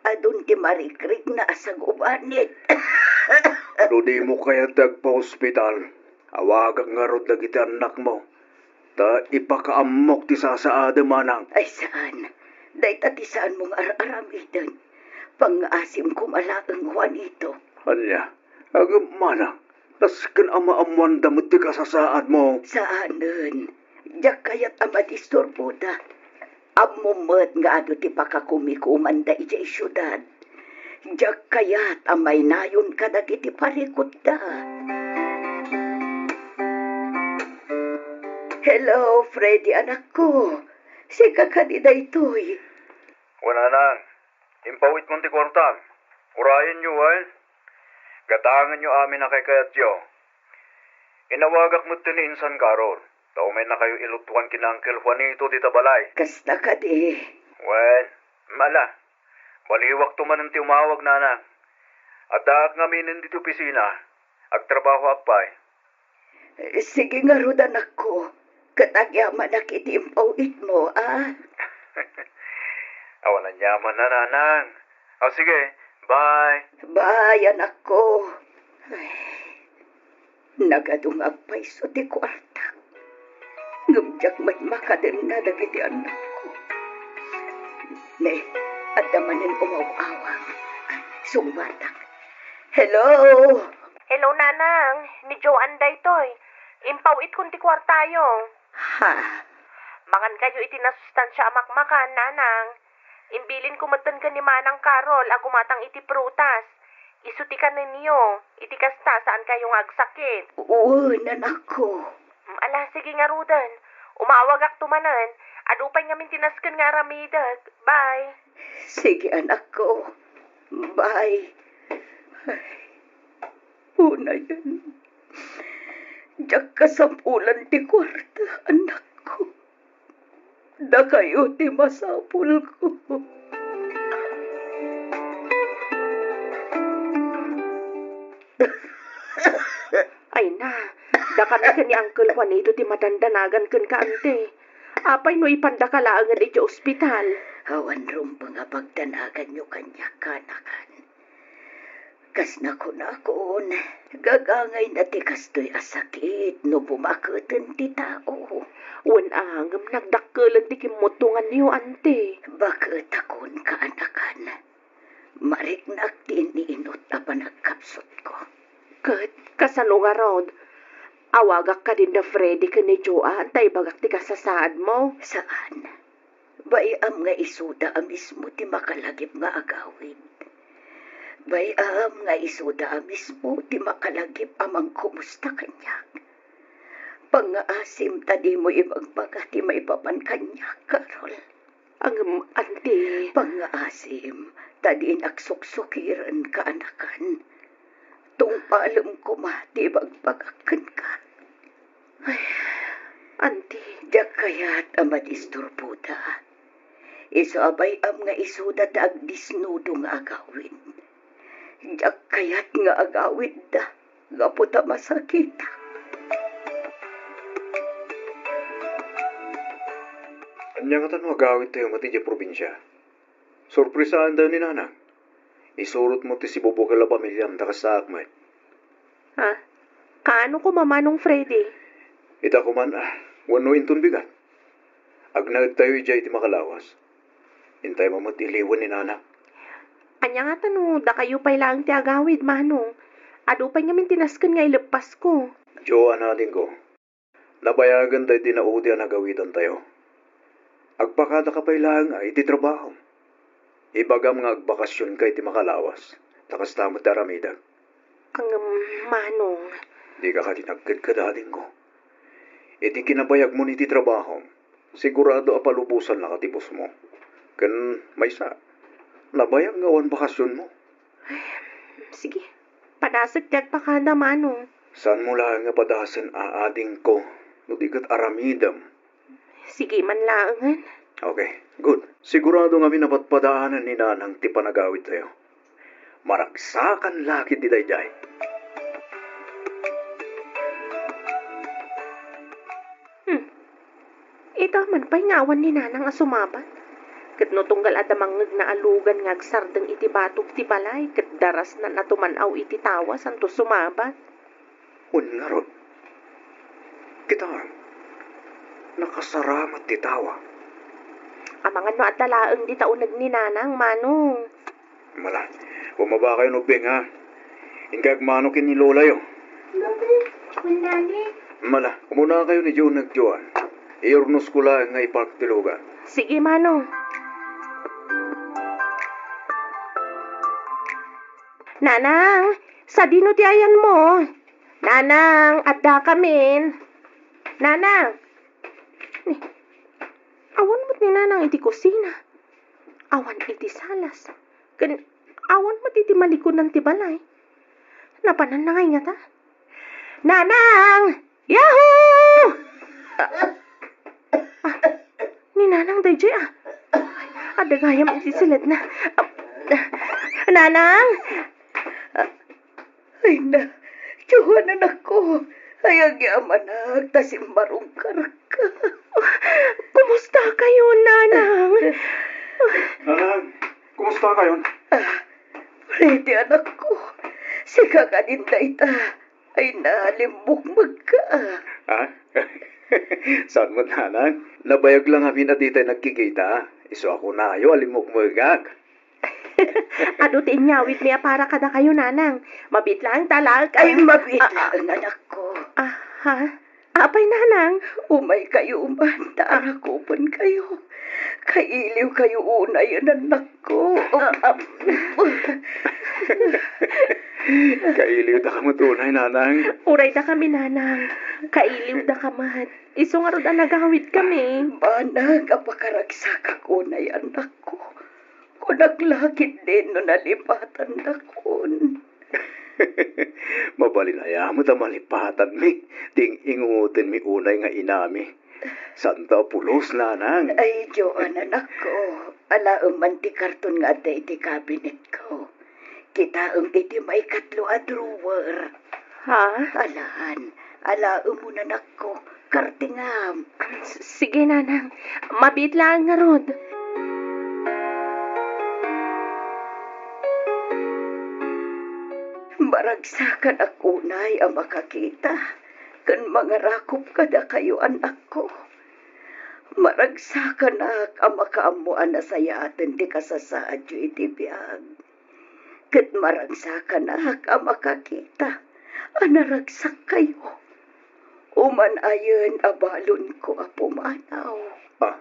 Adun ti marikrikna a sagubanit. No dimo kayat ti agpaospital, awagak ngarud dagiti annakmo, ta ipakaammok ti sasaadem, manang. Ay, saan. Dayta ti saanmo nga ar-aramiden. Pangngaasim koma laeng, Juanito. Ania? Ngem, manang, nasken a maammoanda met ti kasasaadmo. Saanen. Diak kayat a madisturboda. Ammom met nga adu ti pakakumikumanda idiay siudad. Diak kayat a maynayon kadagiti parikutda. Hello, Freddy, anakko. Sika kadi daytoy? Wen, nanang, impawitkon ti kuartam. Urayenyo, wen? Gatangenyo amin a kaykayatyo. Inawagak met ni Insan Carol, ta umaynakayo ilutuan ken Uncle Juanito dita balay. Kasta kadi? Wen, ala. Baliwakto manen ti umawag, nanang. Addaak ngamin ditoy opisina. Agtrabahoak pay. Sige ngarud, anakko, ket agyamanak iti impaw-itmo, a? Awan aniaman, nanang. O, sige, bye. Bye, anakko. Ay, nagadu nga agpayso ti kuarta. Ngem diak met makadenna dagiti annakko. Ne, adda manen umaw-awag. Sungbatak. Hello? Hello, nanang. Ni Joan daytoy. Impaw-itkon ti kuartayo. Ha? Mangankayo iti nasustansia a makmakan, nanang. Imbilinko metten ken ni Manang Carol a gumatang iti prutas. Isu ti kanenyo. Iti kasta, saankayo nga agsakit. Wen, anakko. Mm, ala, sige ngaruden. Umawagakto manen. Adu pay ngamin ti nasken nga aramidek. Bye. Sige, anakko. Bye. Ay, unayen. Diak kasapulan ti kuarta, anakko. Dakayo ti masapulko. Ay na, dakami ken ni Uncle Juanito ti madandanagan kenka, ante. Apay no ipandaka laengen iti ospital? Awan rumbeng a pagdanaganyo kaniak, kaanakan. Kas nakunakon, gagangayna ti kastoy a sakit no bumaketen ti tao. Wen a, ngem nagdakkelen ti kimmuttonganyo, ante. Baketakon, kaanakan. Mariknak ti inniinut a panagkapsutko. Ket kasano ngarud? Awagak kadin da Freddy ken ni Joan ta ibagak ti kasasaadmo? Saan. Bay-am nga isuda a mismo ti makalagip nga agawid. Bay-am nga isuda a mismo ti makalagip a mangkumusta kaniak. Pangngaasim ta dimo ibagbaga ti maipapan kaniak, Carol. Ngem, ante. Pangngaasim ta dinak suksukiren, kaanakan. Tungpalem koma ti ibagbagak kenka. Ay, ante. Diak kayat a madisturboda. Isu a bay-am nga isuda ti agdisnudo nga agawid. Diak kayat nga agawidda gapu ta masakitak. Ania ngata no agawidtayo met idiay probinsia? Sorpresaentayo ni Nanang. Isurotmo ti sibubukel a pamiliam ta kastaak met. Ha? Kaano koma, Manong Freddy? Ita koman, ah, wenno inton bigat. Agnaedtayo idiay iti makalawas. Intaymo met iliwen ni Nanang. Ania ngata no dakayo pay laeng ti agawid, Manong? Adu pay ngamin ti nasken nga ileppasko. Joan, adingko. Nabayagen daydi naudi a nagawidantayo. Agpakadaka pay laeng a iti trabahom. Ibagam nga agbakasionka iti makalawas, ta kasta met ti aramidek. Ngem, Manong. Dika kadi nagkedked, adingko. Iti kinabayagmon iti trabahom, sigurado a palubosannaka ti busmo. Ken maysa, nabayag nga awan bakasionmo. Ay, sige. Padasek ti agpakada, Manong. Saanmo laeng nga padasen, a, adingko, no di ket aramidem. Sige man laengen. Okay, good. Sigurado ngamin a padpadaanen ni Nanang ti panagawidtayo. Maragsakan la ketdi daydiay. Hmm. Ita man pay nga awan ni Nanang a sumabat. Ket no tunggal adda mangngegna a lugan nga agsardeng iti batog ti balay, ket darasnan a tuman-aw iti tawa santo sumabat. Wen ngarud, kitaem, nakasaramat ti tawa. Amangan no adda laeng dita uneg ni Nanang, Manong. Mala, bumabakayon ubbing, ha? Inka agmano ken ni lolayo. Lola, Nanang. Mala, umunakayon idiay unegyo. Iurnosko laeng nga ipark ti lugan. Sige, Manong. Nanang, sadino ti ayanmo? Nanang, addakamin. Nanang. Ni, awan met ni Nanang iti kusina. Awan iti salas. Ken awan met iti malikudan ti balay. Napananna ngay ngata? Nanang! Yahoo! Ah, ah, ni Nanang daydiay, ah. Adda gayam iti siledna. Ah, Nanang! Ah, ay na, Johan, anakko, ay agyamanak ta simmarungkarka. Kumusta kayo, Nanang? Nanang, kumusta kayo? Ah, Freddy, anakko, sika kadin dayta. Ay, nalimmukmegka. Ha? Saan met, Nanang? Nabayag lang amin a ditay nagkikita. Isu a kunayo a limmukmegak. Adu ti inyawidmi a para kadakayo, Nanang. Mabiit laeng ta alaek. Ay, mabiit laeng, anakko. Ah, ha? Apay, Nanang? Umaykayo man, ta arakupenkayo. Kailiwkayo unay, anakko. Kailiwdaka met unay, Nanang. Uray dakami, Nanang. Kailiwdaka met. Isu ngarud a nagawidkami. Banag a pakaragsakak unay, anakko. Kunak la ketdin no nalipatandakon. Mabalin aya met a malipatanmi ti ing-ingutenmi unay nga inami? Santa a pulos, Nanang. Ay, Joan, anakko. Alaem man ti karton nga adda iti kabinetko. Kitaem iti maikatlo a drawer. Ha? Alaan, alaemon, anakko. Kartingam. S-, sige, Nanang. Mabiit laeng ngarud. Maragsakanak unay a makakita ken mangarakop kadakayo, anakko. Maragsakanak a makaammo a nasayaaten ti kasasaadyo iti biag. Ket maragsakanak a makakita a naragsakkayo. Uman-ayen a balonko a pumanaw. Ah,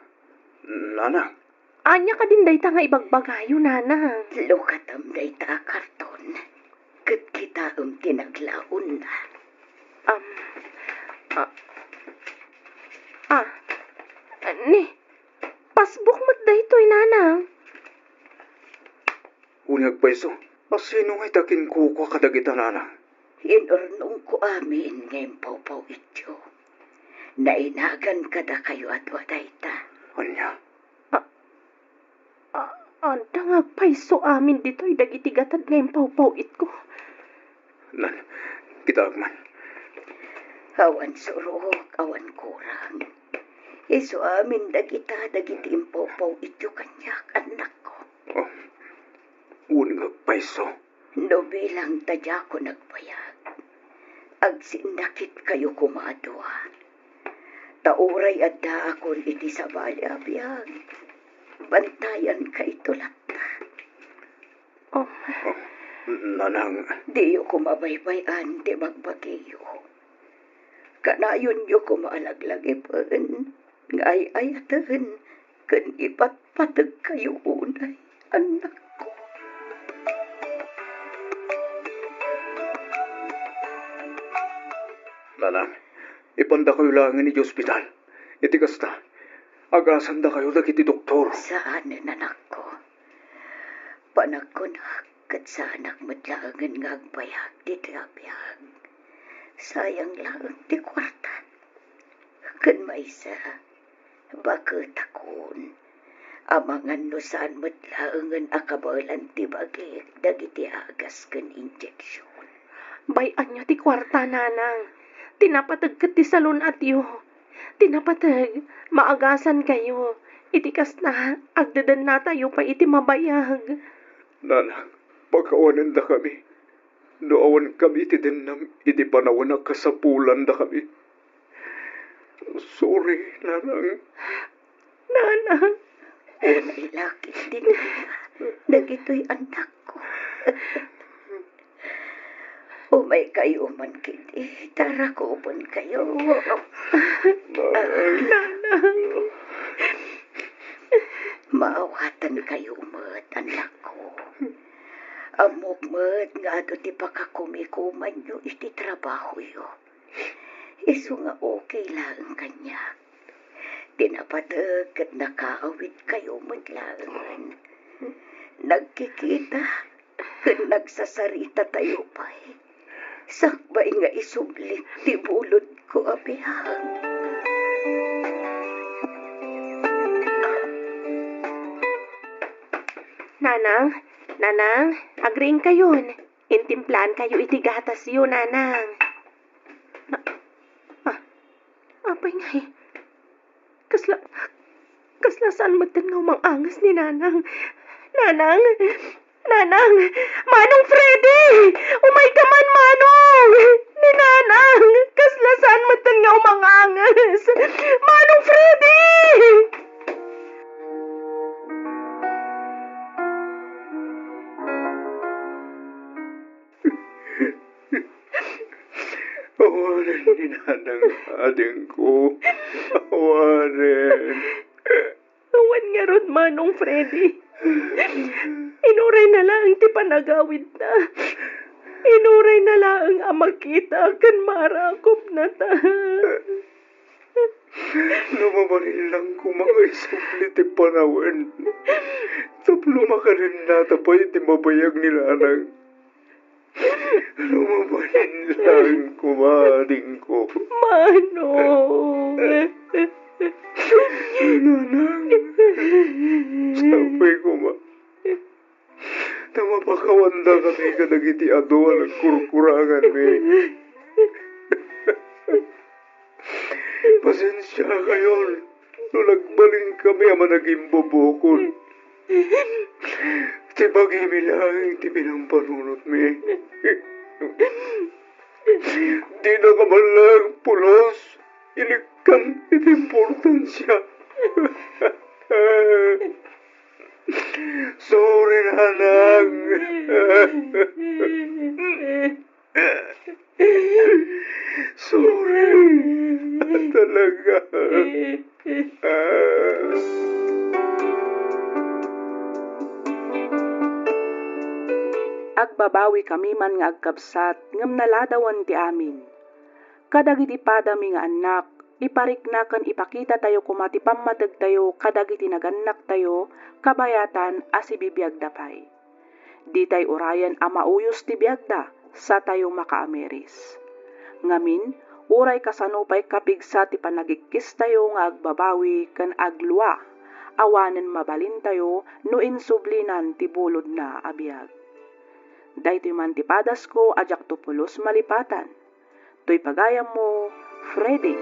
Nanang. Ania kadin dayta nga ibagbagayo, Nanang? Lukatem dayta a karton. Ket kitaem ti naglaonna. Am, ah, ah, ni, passbook met daytoy, Nanang. Uni agpayso, a sino ngay ti akinkukua kadagita, Nanang? Inurnongko amin nga impawpaw-ityo. Nainagan kadakayo a dua dayta. Ania? A-, a-, adda nga agpayso amin ditoy dagiti gatad nga impawpaw-itko. Nan, kitaek man. Awan surok, awan kurang. Isu amin dagita dagiti impawpaw-ityo kaniak, annakko. Oh, wen nga agpayso. No bilang ta diakon agbayag, agsinnakitkayo koma a dua. Ta uray addaakon iti sabali a biag, bantayankayto latta. Oh. Oh, Nanang. Diyo koma baybay-an ti bagbagiyo. Kanayonyo koma a laglagipen nga ay-ayaten ken ipatpategkayo unay, annakko. Nanang, ipandakayo laengen idiay ospital. Iti kasta, agasandakayo dagiti doktor. Saanen, anakko. Panagkunak ket saanak met laengen nga agbayag ditoy a biag. Sayang laeng ti kuarta. Ken maysa, baketakon Amangan no saan met laengen a kabaelan ti bagik dagiti agas ken injeksion. Bay-anyo ti kuarta, nanang. Ti napateg ket ti salun-atyo. Ti napateg, maagasankayo. Iti kasta, agdedennatayo pay iti mabayag. Nanang, pakawanendakami. No awankami iti dennam iti panawen a kasapulandakami. Sorry, nanang. Nanang. Unay la ketdi dagitoy annakko. Umaykayo man ketdi, ta rakubenkayo. Nanang. Nanang. Maawatankayo met, annakko. Ammok met nga adu ti pakakumikumanyo iti trabahoyo. Isu nga okay laeng kaniak. Ti napateg ket nakaawidkayo met laengen. Nagkikita ken nagsasaritatayo pay. Sakbay nga isubli ti bulodko a biag. Nanang, nanang, agriingkayon. Intimplaankayo iti gatasyo, nanang. Ah, ah, apay ngay? Kasla, kasla saan metten nga umang-anges ni Nanang? Nanang! Nanang! Manong Freddy! Umayka man, Manong! Ni Nanang! Kasla saan metten nga umang-anges! Manong Freddy! Awanen ni Nanang, adingko. Awanen. Awan ngarud, Manong Freddy. Inuray na laeng ti panagawidna. Inuray na laeng a makita ken marakupnata. No mabalin lang koma nga isubli ti panawen tapno makadennata pay iti mabayag ni Nanang. No mabalin lang koma, adingko. Manong. Nanang, sapay koma ta mapakawandakami kadagiti adu a nagkurkuranganmi. Pasensiakayon no nagbalinkami a managimbubukod. Ti bagimi laeng ti pinampanunotmi. Dinaka man laeng pulos inikkan iti importansia. Sorry, Nanang. Sorry. Talaga. Agbabawikami man nga agkabsat, ngem naladawen ti amin. Kadagiti padami nga annak, iparikna ken ipakitatayo koma ti pammategtayo kadagiti nagannaktayo kabayatan a sibibiagda pay. Ditay urayen a mauyos ti biagda, satayo makaamiris. Ngamin, uray kasano pay kapigsa ti panagikkistayo nga agbabawi ken aglua, awanen mabalintayo no insublinan ti bulodna a biag. Daytoy man ti padasko a diakto pulos malipatan. Toy pagayammo, Freddy.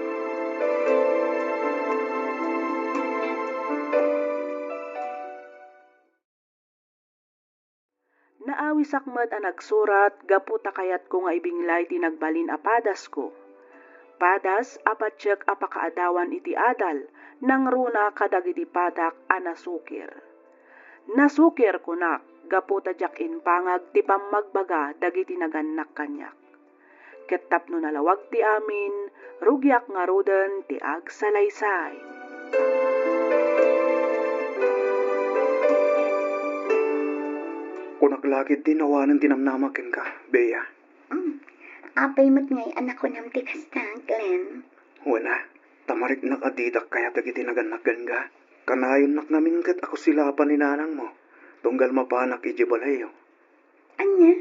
Naawisak met a nagsurat gapu ta kayatko nga ibinglay ti nagbalin a padasko. Padas a patiek a pakaadawan iti adal, nangruna kadagiti padak a nasukir. Nasukir, kunak, gapu ta diak impangag ti pammagbaga dagiti nagannak kaniak. Ket tapno nalawag ti amin, rugiak ngaruden ti agsalaysay. Kunak la ketdi no awanen ti namnamak kenka, Bea. Mm. Apay met ngay a nakunam ti kasta, Glenn? Wen a, ta mariknak a didak kayat dagiti nagannak kenka. Kanayonnak ngamin ket a kusilapan ni nanangmo, tunggal mapanak idiay balayyo. Ania?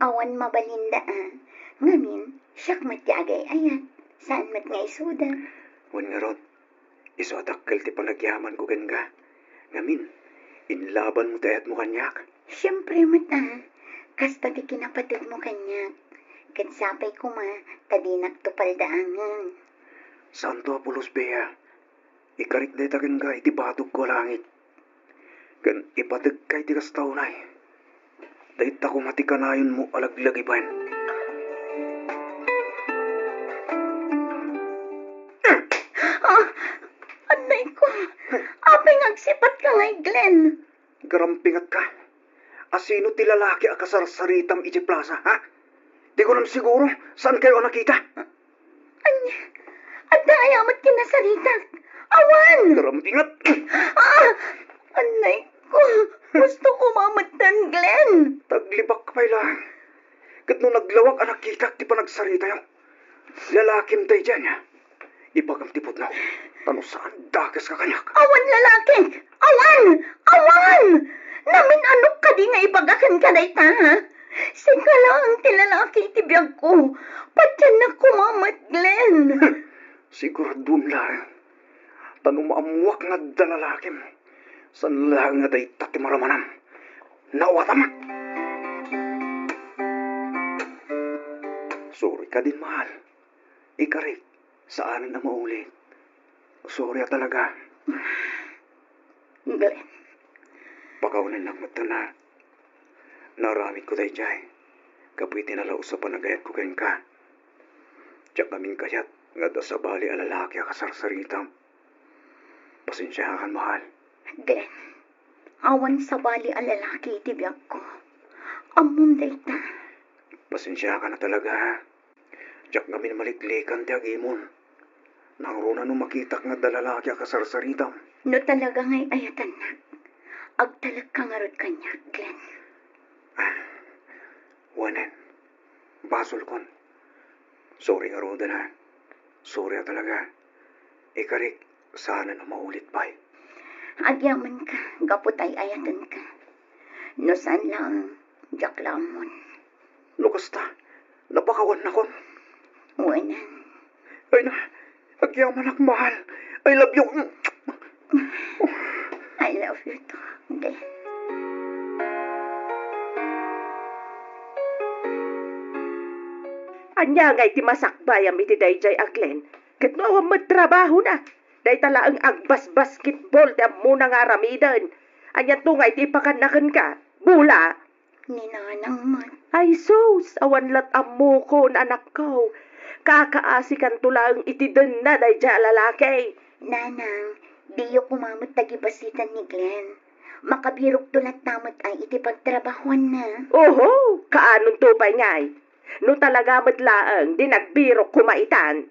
Awan mabalinda a. Ngamin, siak met ti agay-ayat. Saan met nga isuda. Wen ngarud, Isu a dakkel ti panagyamanko kenka. Ngamin, inlabanmo ti ayatmo kaniak. Siempre met a, kasta ti kinapategmo kaniak. Ket sapay koma ta dinakto paldaangen. Santo a pulos, Bea. Ikarik dayta kenka iti batogko a langit. Ken ipategka iti kasta unay. Dayta koma ti kanayonmo a laglagipen. Ah! Annay ko! Apay nga agsipatka ngay, Glenn? Garampingatka. Asino ti lalaki a kasarsaritam iti plasa, ha? Di kunam siguro, saankayo a nakita? Ania? Adda aya met kinasaritak? Awan! Garampingat! Ah! Annay ko! Gusto ko mametten, Glenn! Taglibak pay laeng. Ket no naglawag a nakitak ti panagsaritayo, lalakim daydiay, nia? Ibagam ti pudno. Ta no saan, dakeska kaniak. Awan lalaki! Awan! Awan! Namin-anok kadi nga ibaga kenka dayta, ha? Sika laeng ti lalaki iti biagko. Patiennak koma met, Glenn. Siguraduem laeng. Ta no maammoak nga adda lalakim, saan laeng nga dayta ti maramanam. Nawatam! Sorry kadin, mahal. Ikarik, saanen a maulit. Sorry a talaga. Glenn. Pakawanennak met, ha. Naaramidko daydiay gapu iti nalaus a panagayatko kenka. Diak ngamin kayat nga adda sabali a lalaki a kasarsaritam. Pasensiakan, mahal. Glenn, awan sabali a lalaki iti biagko. Ammom dayta. Pasensiakan a talaga, ha? Diak ngamin maliklikan ti agimon. Nangruna no makitak nga adda lalaki a kasarsaritam. No talaga nga ay-ayatennak, agtalekka ngarud kaniak, Glenn. Ah, wanen. Basolkon. Sorry ngaruden, ha. Sorry a talaga. Ikarik, saanen a maulit pay. Agyamankami gapu ta ay-ayatenka. No saan laeng, diak la ammon. No kasta, napakawannakon. Wen. Ay na, agyamanak, mahal. I love you. I love you too, Glenn. Ania ngay ti masakbayam iti daydiay a Glenn? Ket no awan met trabahona, dayta laeng agbasbasketball ti ammona nga aramiden. Aniato ngay ti ipakanna kenka? Bola? Ni Nanang met. Ay sus, awan lat ammokon, anakko. Kakaasikanto laeng iti denna daydiay a lalaki. Nanang, diyo koma met tagibasitan ni Glenn. Makabirokto latta met a iti pagtrabahuanna. Oho, kaanonto pay ngay? No talaga met laeng, di nagbirok koma itan.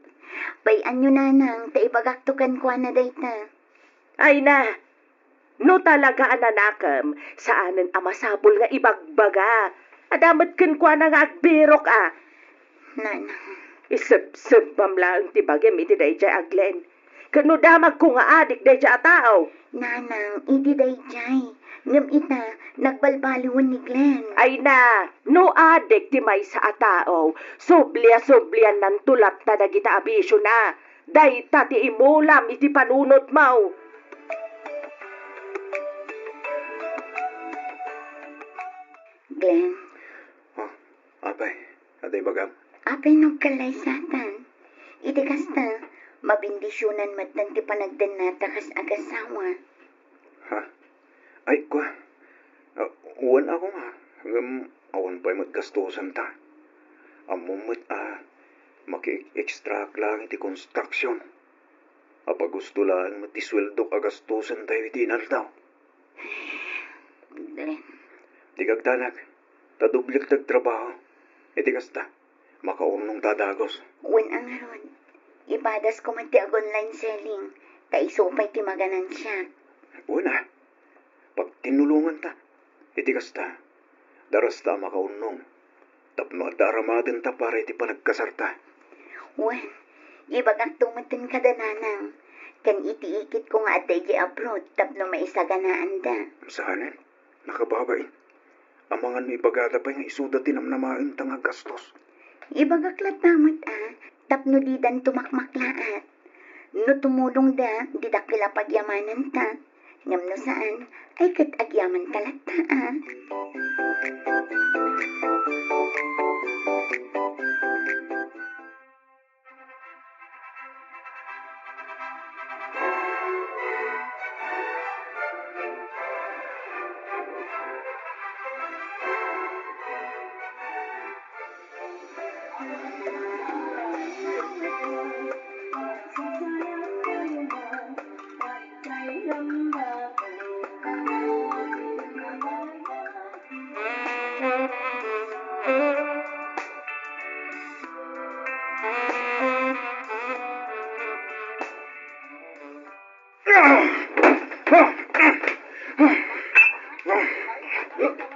Bay-anyo, Nanang, ta ibagakto kenkuana dayta. Ay na, no talaga a nanakem, saanen a masapul nga ibagbaga. Adda met kenkuana nga agbirok a. Nanang. Isebsebbam laeng ti bagim iti daydiay a Glenn. Ket no damagko nga adik daydiay a tao. Nanang, idi daydiay. Ngem ita, nagbalbaliwen ni Glenn. Ay na, no adik ti maysa a tao, sublia-subliannanto latta dagita a bisiona. Dayta ti imulam iti panunotmo. Glenn. Oh, apay, adda ibagam? Apay no agkallaysatan? Iti kasta, mabendisionan metten ti panagdennata kas agasawa. Ha? Ay, kua. Ah, wen a koma, ngem awan pay met gastosenta. Ammom met a maki-extraak laeng iti konstruksion. Apagusto laeng met ti sueldok a gastosen tayo iti inaldaw. Glenn. Di kagdanag, ta doblek ti agtrabaho. Iti kasta, makaurnongta a dagus. Wen a ngarud, ipadas koma ti ag-online selling, ta isu pay ti maganansiak. Wen a, pagtinnulonganta. Iti kasta, darasta a makaurnong tapno adda aramadenta para iti panagkasarta. Wen, ibagakto metten kada nanang, ken iti ikitko nga adda idiay abroad tapno maisaganaanda. Saanen? Nakababain. Amangan no ibagada pay nga isuda ti namnamaenta nga gastos. Ibagak latta met a, tapno didanto makmaklaat. No tumulongda, di dakkel a pagyamananta. Ngem no saan, ay ket agyamanta latta, a.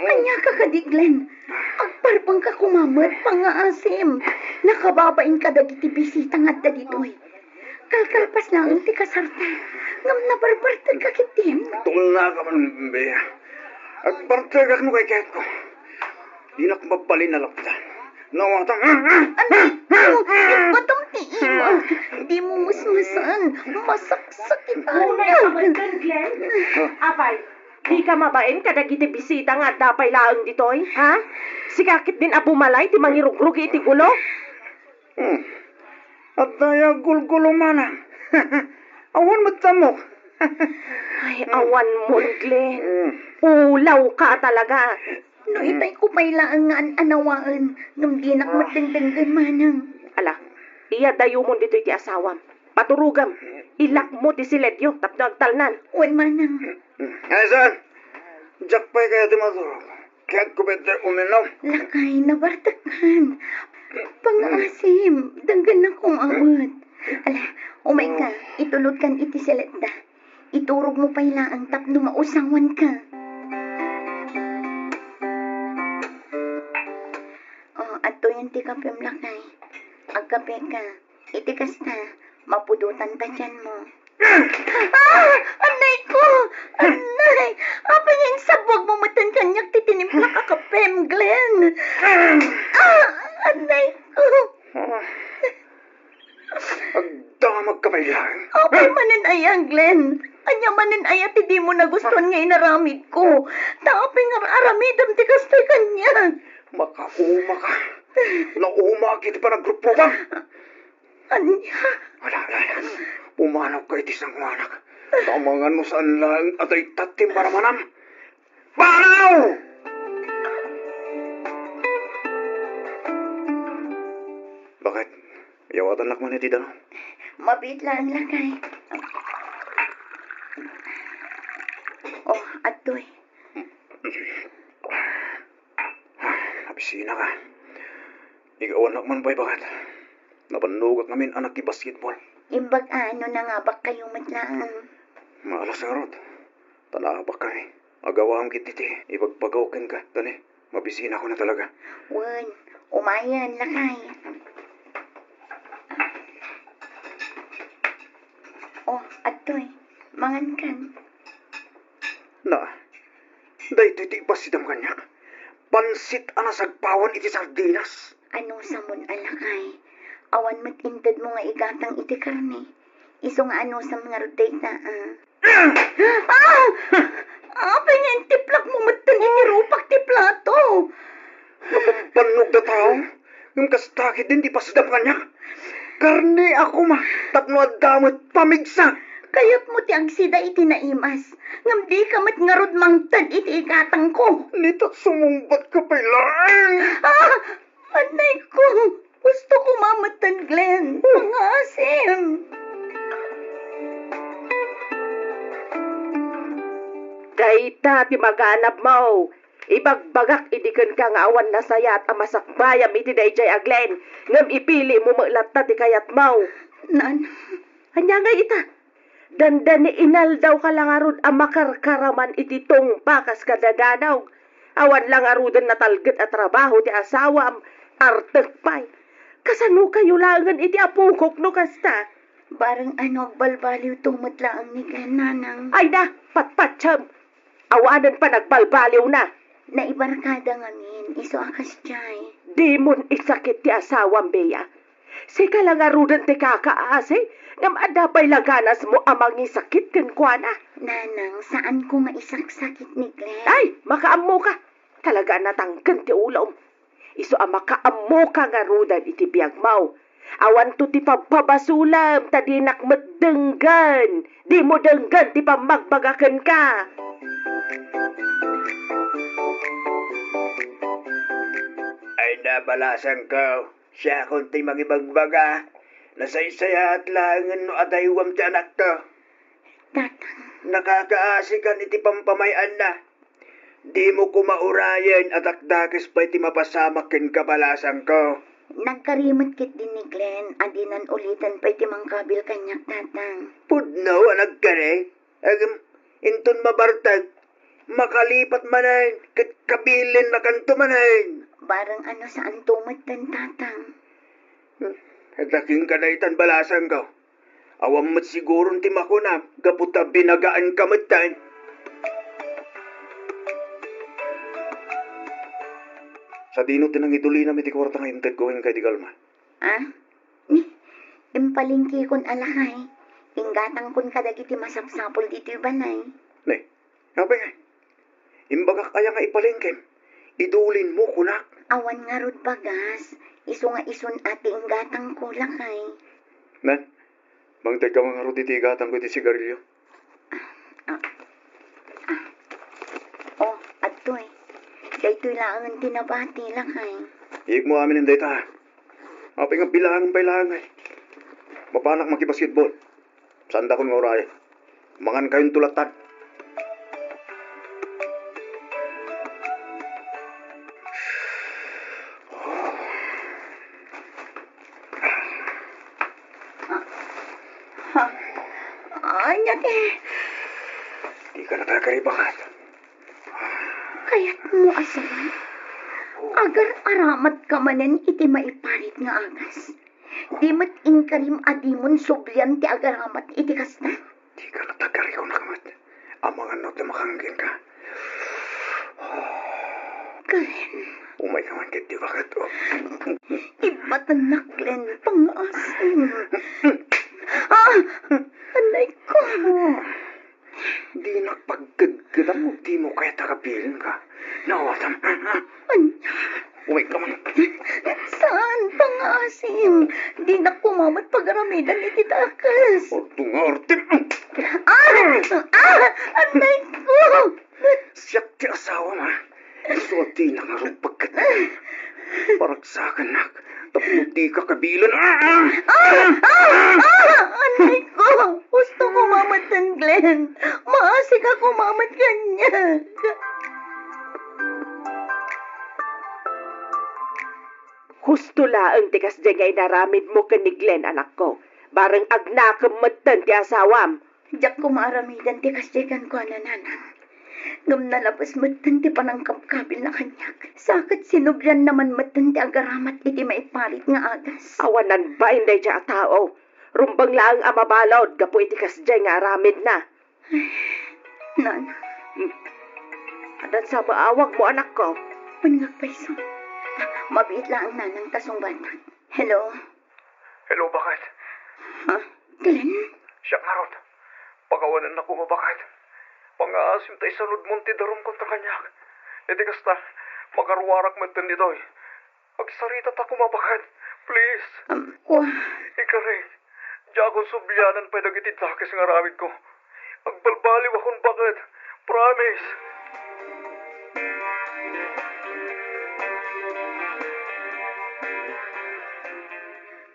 Ania ka kadi, Glenn? Agparbengka koma met, pangngaasim. Nakababain kadagiti bisita nga adda ditoy. Kalkalpas laeng ti kasarta, ngem nabarbartegka ketdin. Tumnaka man, Bea. Agbartegak no kayatko. Dinak mabalin a lapdan. Nawatan. Anay ko, ibatam ti imag. Dimo musmusen. Masaksakitan. Unay ka man, Glenn. Apay, dika mabain kadagiti bisita nga adda pay laeng ditoy, ha? Sika ketdin a bumalay ti mangirugrugi iti gulo? Hmm. Adda aya gulgulo manang. Awan met ammok. Ay, awan mon, Glenn. Hmm. Ulaw ka talaga. No itay ko pay laeng nga an-anawaen, ngem dinak met dengdenggen manang. Ala, iyadayumon ditoy ti asawam. Paturogam. Ilakmo ti siledyo tapno agtalnan. Wen manang. Ay, saan? Diak pay kayat ti maturog. Kayatko pay ti uminom. Lakay, nabartekkan. Pangngaasim, denggennak koma met. Ala, umayka, itulodkan iti siletda. Iturogmo pay laeng tapno mausanganka. O, adtoyen ti kapem, lakay. Agkapeka. Iti kasta, mapudotanta tianmo. Ah! Anay ko! Anay! Apay nga insabwagmo metten kaniak ti tinimplak a kapem, Glenn? Ah! Anay ko! Agdamagka pay laeng. Apay manen aya, Glenn? Ania manen aya ti dimo nagustuan nga inaramidko? Ta apay nga ar-aramidem ti kasta kaniak? Makauma ka. Naumaak iti panagrupruam. Ania? Ala, ala, ala. Pumanawka iti sangoanak. Ta amangan no saan laeng a dayta ti maramanam. Panaw! Bakit? Yawatannak man iti danum? Mabiit laeng, lakay. O, adtoy. Nabisinaka. Igawannak man pay, bakit? Nabannogak ngamin a nakibasketball. Imbag a no nangabakkayo met laeng. Maalas ngarud. Ta naabakkami. Agawam ketdi ti ibagbagaw kenka, tani, mabisinakon a talaga. Wen, umayen, lakay. O, adtoy, mangankan. Na, daytoy ti ipasidam kaniak. Pansit a nasagpawan iti sardinas. Anusamon a, lakay? Awan met intedmo nga igatang iti karne. Isu nga anusam ngarud dayta, a. Ah! Apay nga intiplakmo metten iti rupak ti plato? Napabannogda tao, ngem kasta ketdin ti pasidam kaniak. Karne a koma, tapno adda met pamigsa. Kayatmo ti agsida iti naimas, ngem dika met ngarud mangted iti igatangko. Nita, sumungbatka pay laeng. Ah! Anay ko! Gusto ko mametten, Glenn. Pangngaasim! Dayta ti maganabmo. Ibagbagak idi kenka nga awan nasayat a masakbayam iti daydiay a Glenn, ngem ipilimo met latta ti kayatmo. Nan. Ania ngay ita? Dandani inaldawka la ngarud a makarkaraman iti tungpa kas kadadanog. Awan la ngaruden natalged a trabaho ti asawam, artek pay. Kasanokayo laengen iti apokok no kasta? Bareng a no agbalbaliwto met laeng ni Glenn, nanang. Ay na, patpatiem! Awanen panagbalbaliwna. Naibarkada ngamin, isu a kasdiay. Dimon isakit ti asawam, Bea. Sika la ngaruden ti kakaasi, Ngem adda pay la ganasmo a mangisakit kenkuana? Nanang, saanko nga isaksakit ni Glenn. Ay, makaammoka. Talaga a natangken ti ulom. Isu a makaammoka ngaruden iti biagmo. Awanto ti pabpabasolem ta dinak met denggen. Dimo denggen ti pammagbaga kenka. Ay, nabalasangko. Siakon ti mangibagbaga. Nasaysayaat laengen no adaywam ti anakko. Tatang. Nakakaasikan iti pampamay-anna. Dimo koma urayen a dakdakes pay ti mapasamak ken kabalasangko. Nagkari met ketdi ni Glenn a dinan uliten pay ti mangkabil kaniak, Tatang. Pudno a nagkari? Ngem, inton mabartek, makalipat manen ket kabilinnakanto manen. Bareng a no saanto metten, Tatang. Hmm, adda kenka daytan balasangko. Awan met siguron ti makunam gapu ta binagaanka metten. Sadino ti nangidulinam iti kuarta nga intedko kenka iti kalma? Ah? Ni, impalengkekon a lakay. Inggatangkon kadagiti masapsapul ditoy balay. Ne, apay ngay? Imbagak aya nga ipalengkem? Idulinmo, kunak. Awan ngarud bagas. Isu nga isun a ti inggatangko, lakay. Nan, mangtedka man ngarud iti igatangko iti sigarilio. Ah, ah. Oh, adtoy. Daytoy laengen ti nabati, lakay. Iyegmo aminen dayta. Apay nga bilaangem pay laeng, ay. Mapanak makibasketball. Saandakon nga urayen. Mangankayonto latta. Ha? Ania ti? Dika nagagaribakan. Kayatmo a sawen? Agar-aramatka manen iti maiparit nga agas. Di met inkarim a dimon sublian ti agaramat iti kasta. Dika nagagaribakan met. Amangan no ti makanggenka. Glenn. Umayka man ketdi, baket. Ibbatennak, Glenn, pangngaasim. Ah! Anay ko! Dinak pagkedkedan no dimo kayat a kabilenka. Nawatam. Ania? Umayka man. Saan, pangngaasim? Dinak koma met pagaramidan iti dakes. Adu nga artem. Ah! Ah! Anay ko! Siak ti asawam, a. Isu a dinak ngarud pagket. Paragsakannak tapno dika kabilen. Ah! Ah! Ah! Ah! Anay ko! Husto koma metten, Glenn. Maasika koma met kaniak. Husto laeng ti kasdiay nga inaramidmo ken ni Glenn, anakko. Bareng agnakem metten ti asawam. Diak koma aramiden ti kasdiay kenkuana, nanang. Ngem nalabes metten ti panangkabkabilna kaniak. Sa ket sinublianna man metten ti agaramat iti maiparit nga agas. Awanan bain daydiay a tao. Rumbeng laeng a mabalud gapu iti kasdiay nga aramidna. Ay, nanang. Hmm. Adda sa maawagmo, anakko? Wen nga agpayso. Mabiit laeng, nanang, ta sungbatak. Hello? Hello, baket. Ha? Glenn? Siak ngarud. Pakawanennak koma, baket. Pangngaasim ta isanudmon ti darum kontra kaniak. Iti kasta, makaruarak metten ditoy. Agsaritatak koma, baket. Please. Um, wa- Ikarik. Diakon sublianan pay dagiti dakes nga aramidko. Agbalbaliwakon, baket. Promise.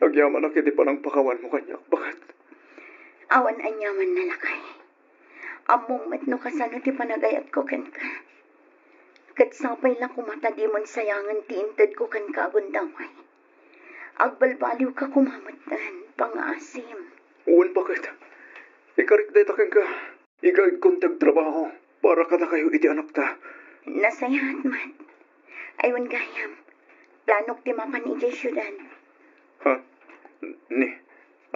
Agyamanak iti panangpakawanmo kaniak, baket. Awan aniamanna, lakay. Ammom met no kasano ti panagayatko kenka. Ket sapay la koma ta dimon sayangen ti intedko kenka a gundaway. Agbalbaliwka koma metten, pangngaasim. Wen, baket. Ikarik dayta kenka. Igaedkon ti agtrabaho para kadakayo iti anakta. Nasayaat met. Ay, wen gayam, planok ti mapan idiay siudad. Ha? Ni,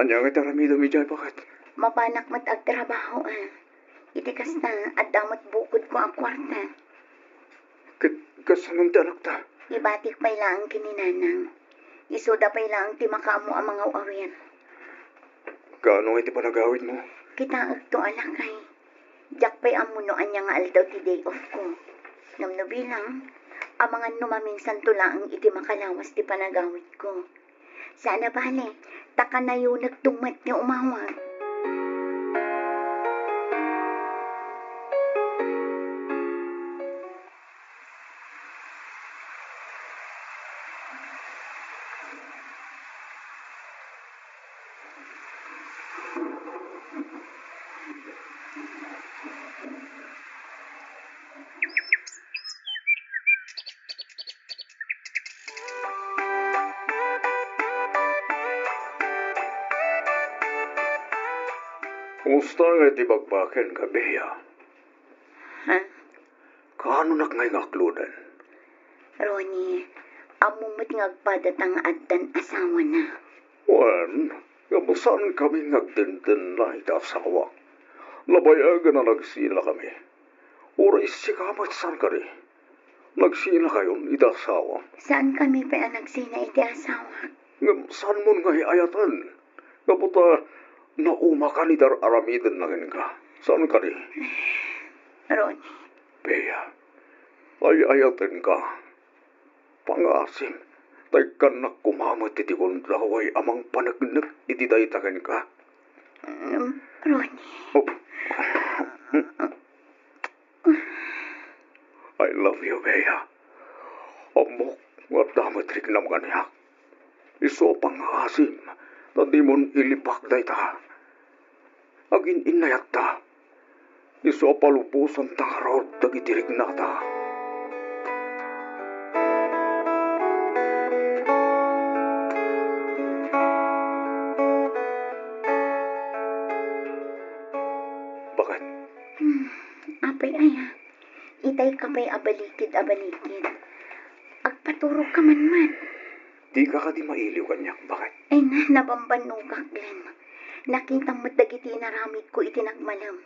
ania nga ti aramidem idiay, baket? Mapanak met agtrabaho, a. Iti kasta, adda met bukodko a kuarta. Ket kasano ti anakta? Ibatik pay laeng ken ni nanang. Isuda pay laeng ti makaammo a mangaw-awir. Kaano ngay ti panagawidmo? Kitaekto a lakay. Diak pay ammo no ania nga aldaw ti day off ko. Ngem no bilang, amangan no maminsanto laeng iti makalawas ti panagawidko. Saan a bale, ta kanayonekto met nga umawag. Kumusta nga iti bagbaken, Bea? Ha? Kaanonak ngay nga akloden? Ronnie, ammom met nga agpadata nga addan asawana. Wen, ngem saankami nga agdendenna iti asawak. Nabayagen a nagsinakami. Uray sika met saan kadi. Nagsinakayon iti asawam. Saankami pay a nagsina iti asawak. Ngem saanmon nga ay-ayaten? Gapu ta naumakan iti ar-aramidenna kenka. Saan kadi? Ronnie. Bea, ay-ayatenka. Pangaasim, ta ikkannak koma met iti gundaway a mangpaneknek iti dayta kenka. Mm, Ronnie. Oh. I love you, Bea. Ammok nga adda met riknam kaniak. Isu a pangaasim, ta dimon ilipak dayta. Agin-innayatta. Isu a palubosanta ngarud dagiti riknata. Baket? Hmm, apay aya? Itay ka pay a balikid a balikid. Agpaturogka man man. Dika kadi mailiw kaniak, baket? Ay na, nabambannogak, Glenn. Nakitam met dagiti inaramidko iti nagmalem.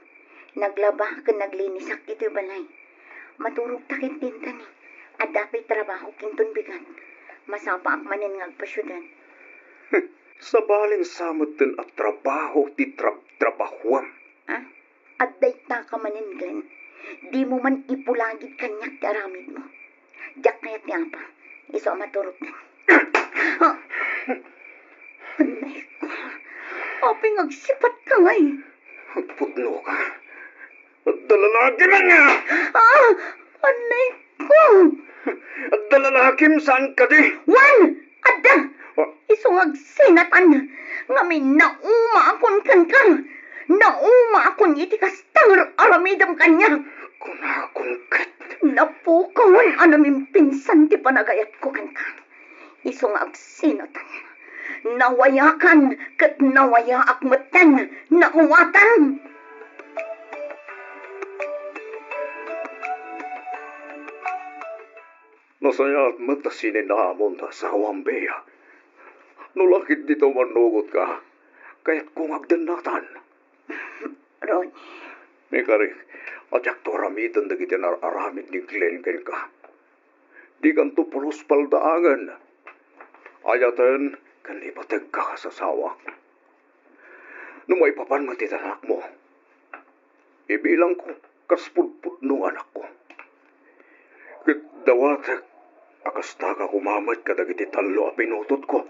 Naglaba ken naglinisak iti balay. Maturogta ketdin, ta ni, adda pay trabahok inton bigat. Masapaak manen nga agpasiudad. Sabali sa metten a trabaho ti trab-, trabahuam. Ah? Adda itaka manen, Glenn. Dimo man ipulagid kaniak ti aramidmo. Diak kayat ni Apa. Isu a maturogtan. Anay ko. Apay nga agsipatka ngay? Agpudnoka. Adda lalaki man nga! Ah! Anay ko! Adda lalakim saan kadi? Wen! Adda! Ah. Isu nga agsinatan. Ngamin naumaakon kenka. Naumaakon iti kasta nga aramidem kaniak. Kunakon ket. Napukawan a namimpinsan ti panagayatko kenka. Isu nga agsinatan. Nawayakan ket nawayaak metten. Naawatan. Nasayaat met a sininamon ta asawam, Bea. No la ketdi ta umannugotka, kayatko nga agdennatan. Ronnie. Ikarik, a diakto aramiden dagiti nar-aramid ni Glenn kenka. Dikanto pulos paldaangen. Ayaten ken ipategka kas asawak. No maipapan met iti anakmo, ibilangko kas pudpudno nga anakko. Ket dawatek a kastaka koma met kadagiti tallo a pinutotko.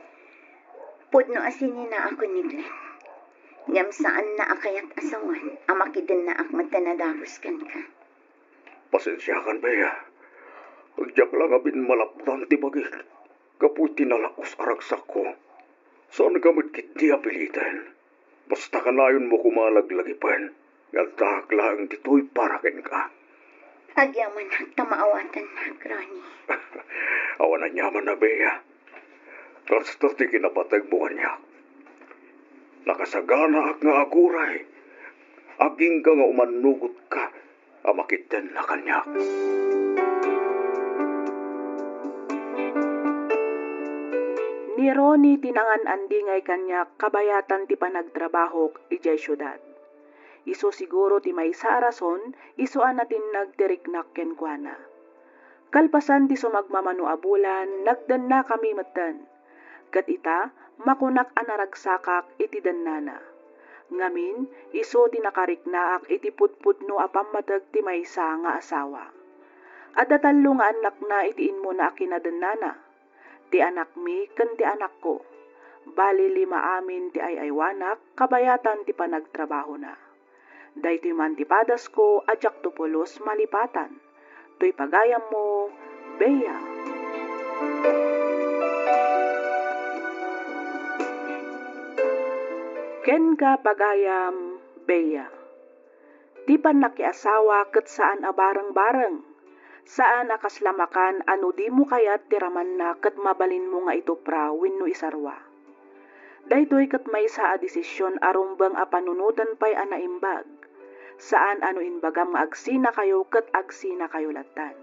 Pudno a sininaakon ni Glenn. Ngem saanna a kayat a sawen a makidennaak met ta nadabus kenka. Pasensiakan, Bea. Diak la ngamin malapdan ti bagik gapu iti nalaus a ragsakko. Saanka met ketdi a piliten. Basta kanayonmo koma a laglagipen nga addaak laeng ditoy para kenka. Agyamanak ta maawatannak, Ronnie. Awan aniaman a, Bea. Kasta ti kinapategmo kaniak. Nakasaganaak nga aguray. Agingga nga umannugotka a makittenna kaniak. Ni Ronnie ti nangan-andingay kaniak kabayatan ti panagtrabahok idiay siudad. Isu siguro ti maysa a rason, isu a natinnag ti riknak kenkuana. Kalpasan ti sumagmamano a bulan, nagdennakami metten. Ket ita, makunak a naragsakak iti dennana. Ngamin, isu ti nakariknaak iti pudpudno a pammateg ti maysa nga asawa. Adda tallo nga annakna iti immuna a kinadennana. Ti anakmi ken ti anakko. Bali, lima amin ti ay-aywanak kabayatan ti panagtrabahona. Daytoy man ti padasko a diakto pulos malipatan. Toy pagayammo, Bea. Kenka, pagayam, Bea. Ti pannakiasawa ket saan a bareng-bareng. Saan a kasla makan a no dimo kayat ti ramanna ket mabalinmo nga itupra wenno isarwa. Daytoy ket maysa a desisyon a rumbeng a panunoten pay a naimbag. Saan a no imbagam nga agsinakayo ket agsinakayo lattan.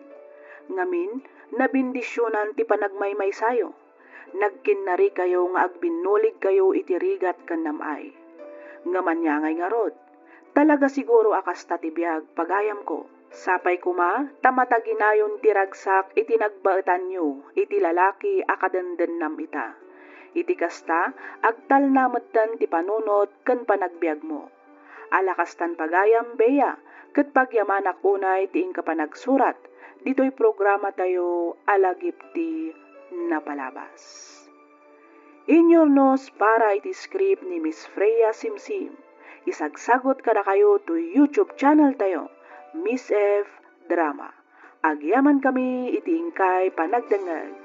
Ngamin, nabendisionan ti panagmaymaysayo. Nagkinnarikayo nga agbinnuligkayo iti rigat ken nam-ay. Ngem ania ngay ngarud? Talaga siguro a kasta ti biag, pagayamko. Sapay koma ta mataginayon ti ragsak iti nagbaetanyo iti lalaki a kadendennam ita. Iti kasta, agtalna metten ti panunot ken panagbiagmo. Ala kastan pagayam, Bea, ket pagyamanak unay ti inka panagsurat ditoy programatayo a Lagip ti Napalabas. Inyornos para iti script ni Miss Freya Simsim. Isagsagot kadakayo to YouTube channel tayo, Miss F Drama. Agyamankami iti inkay panagdengngeg.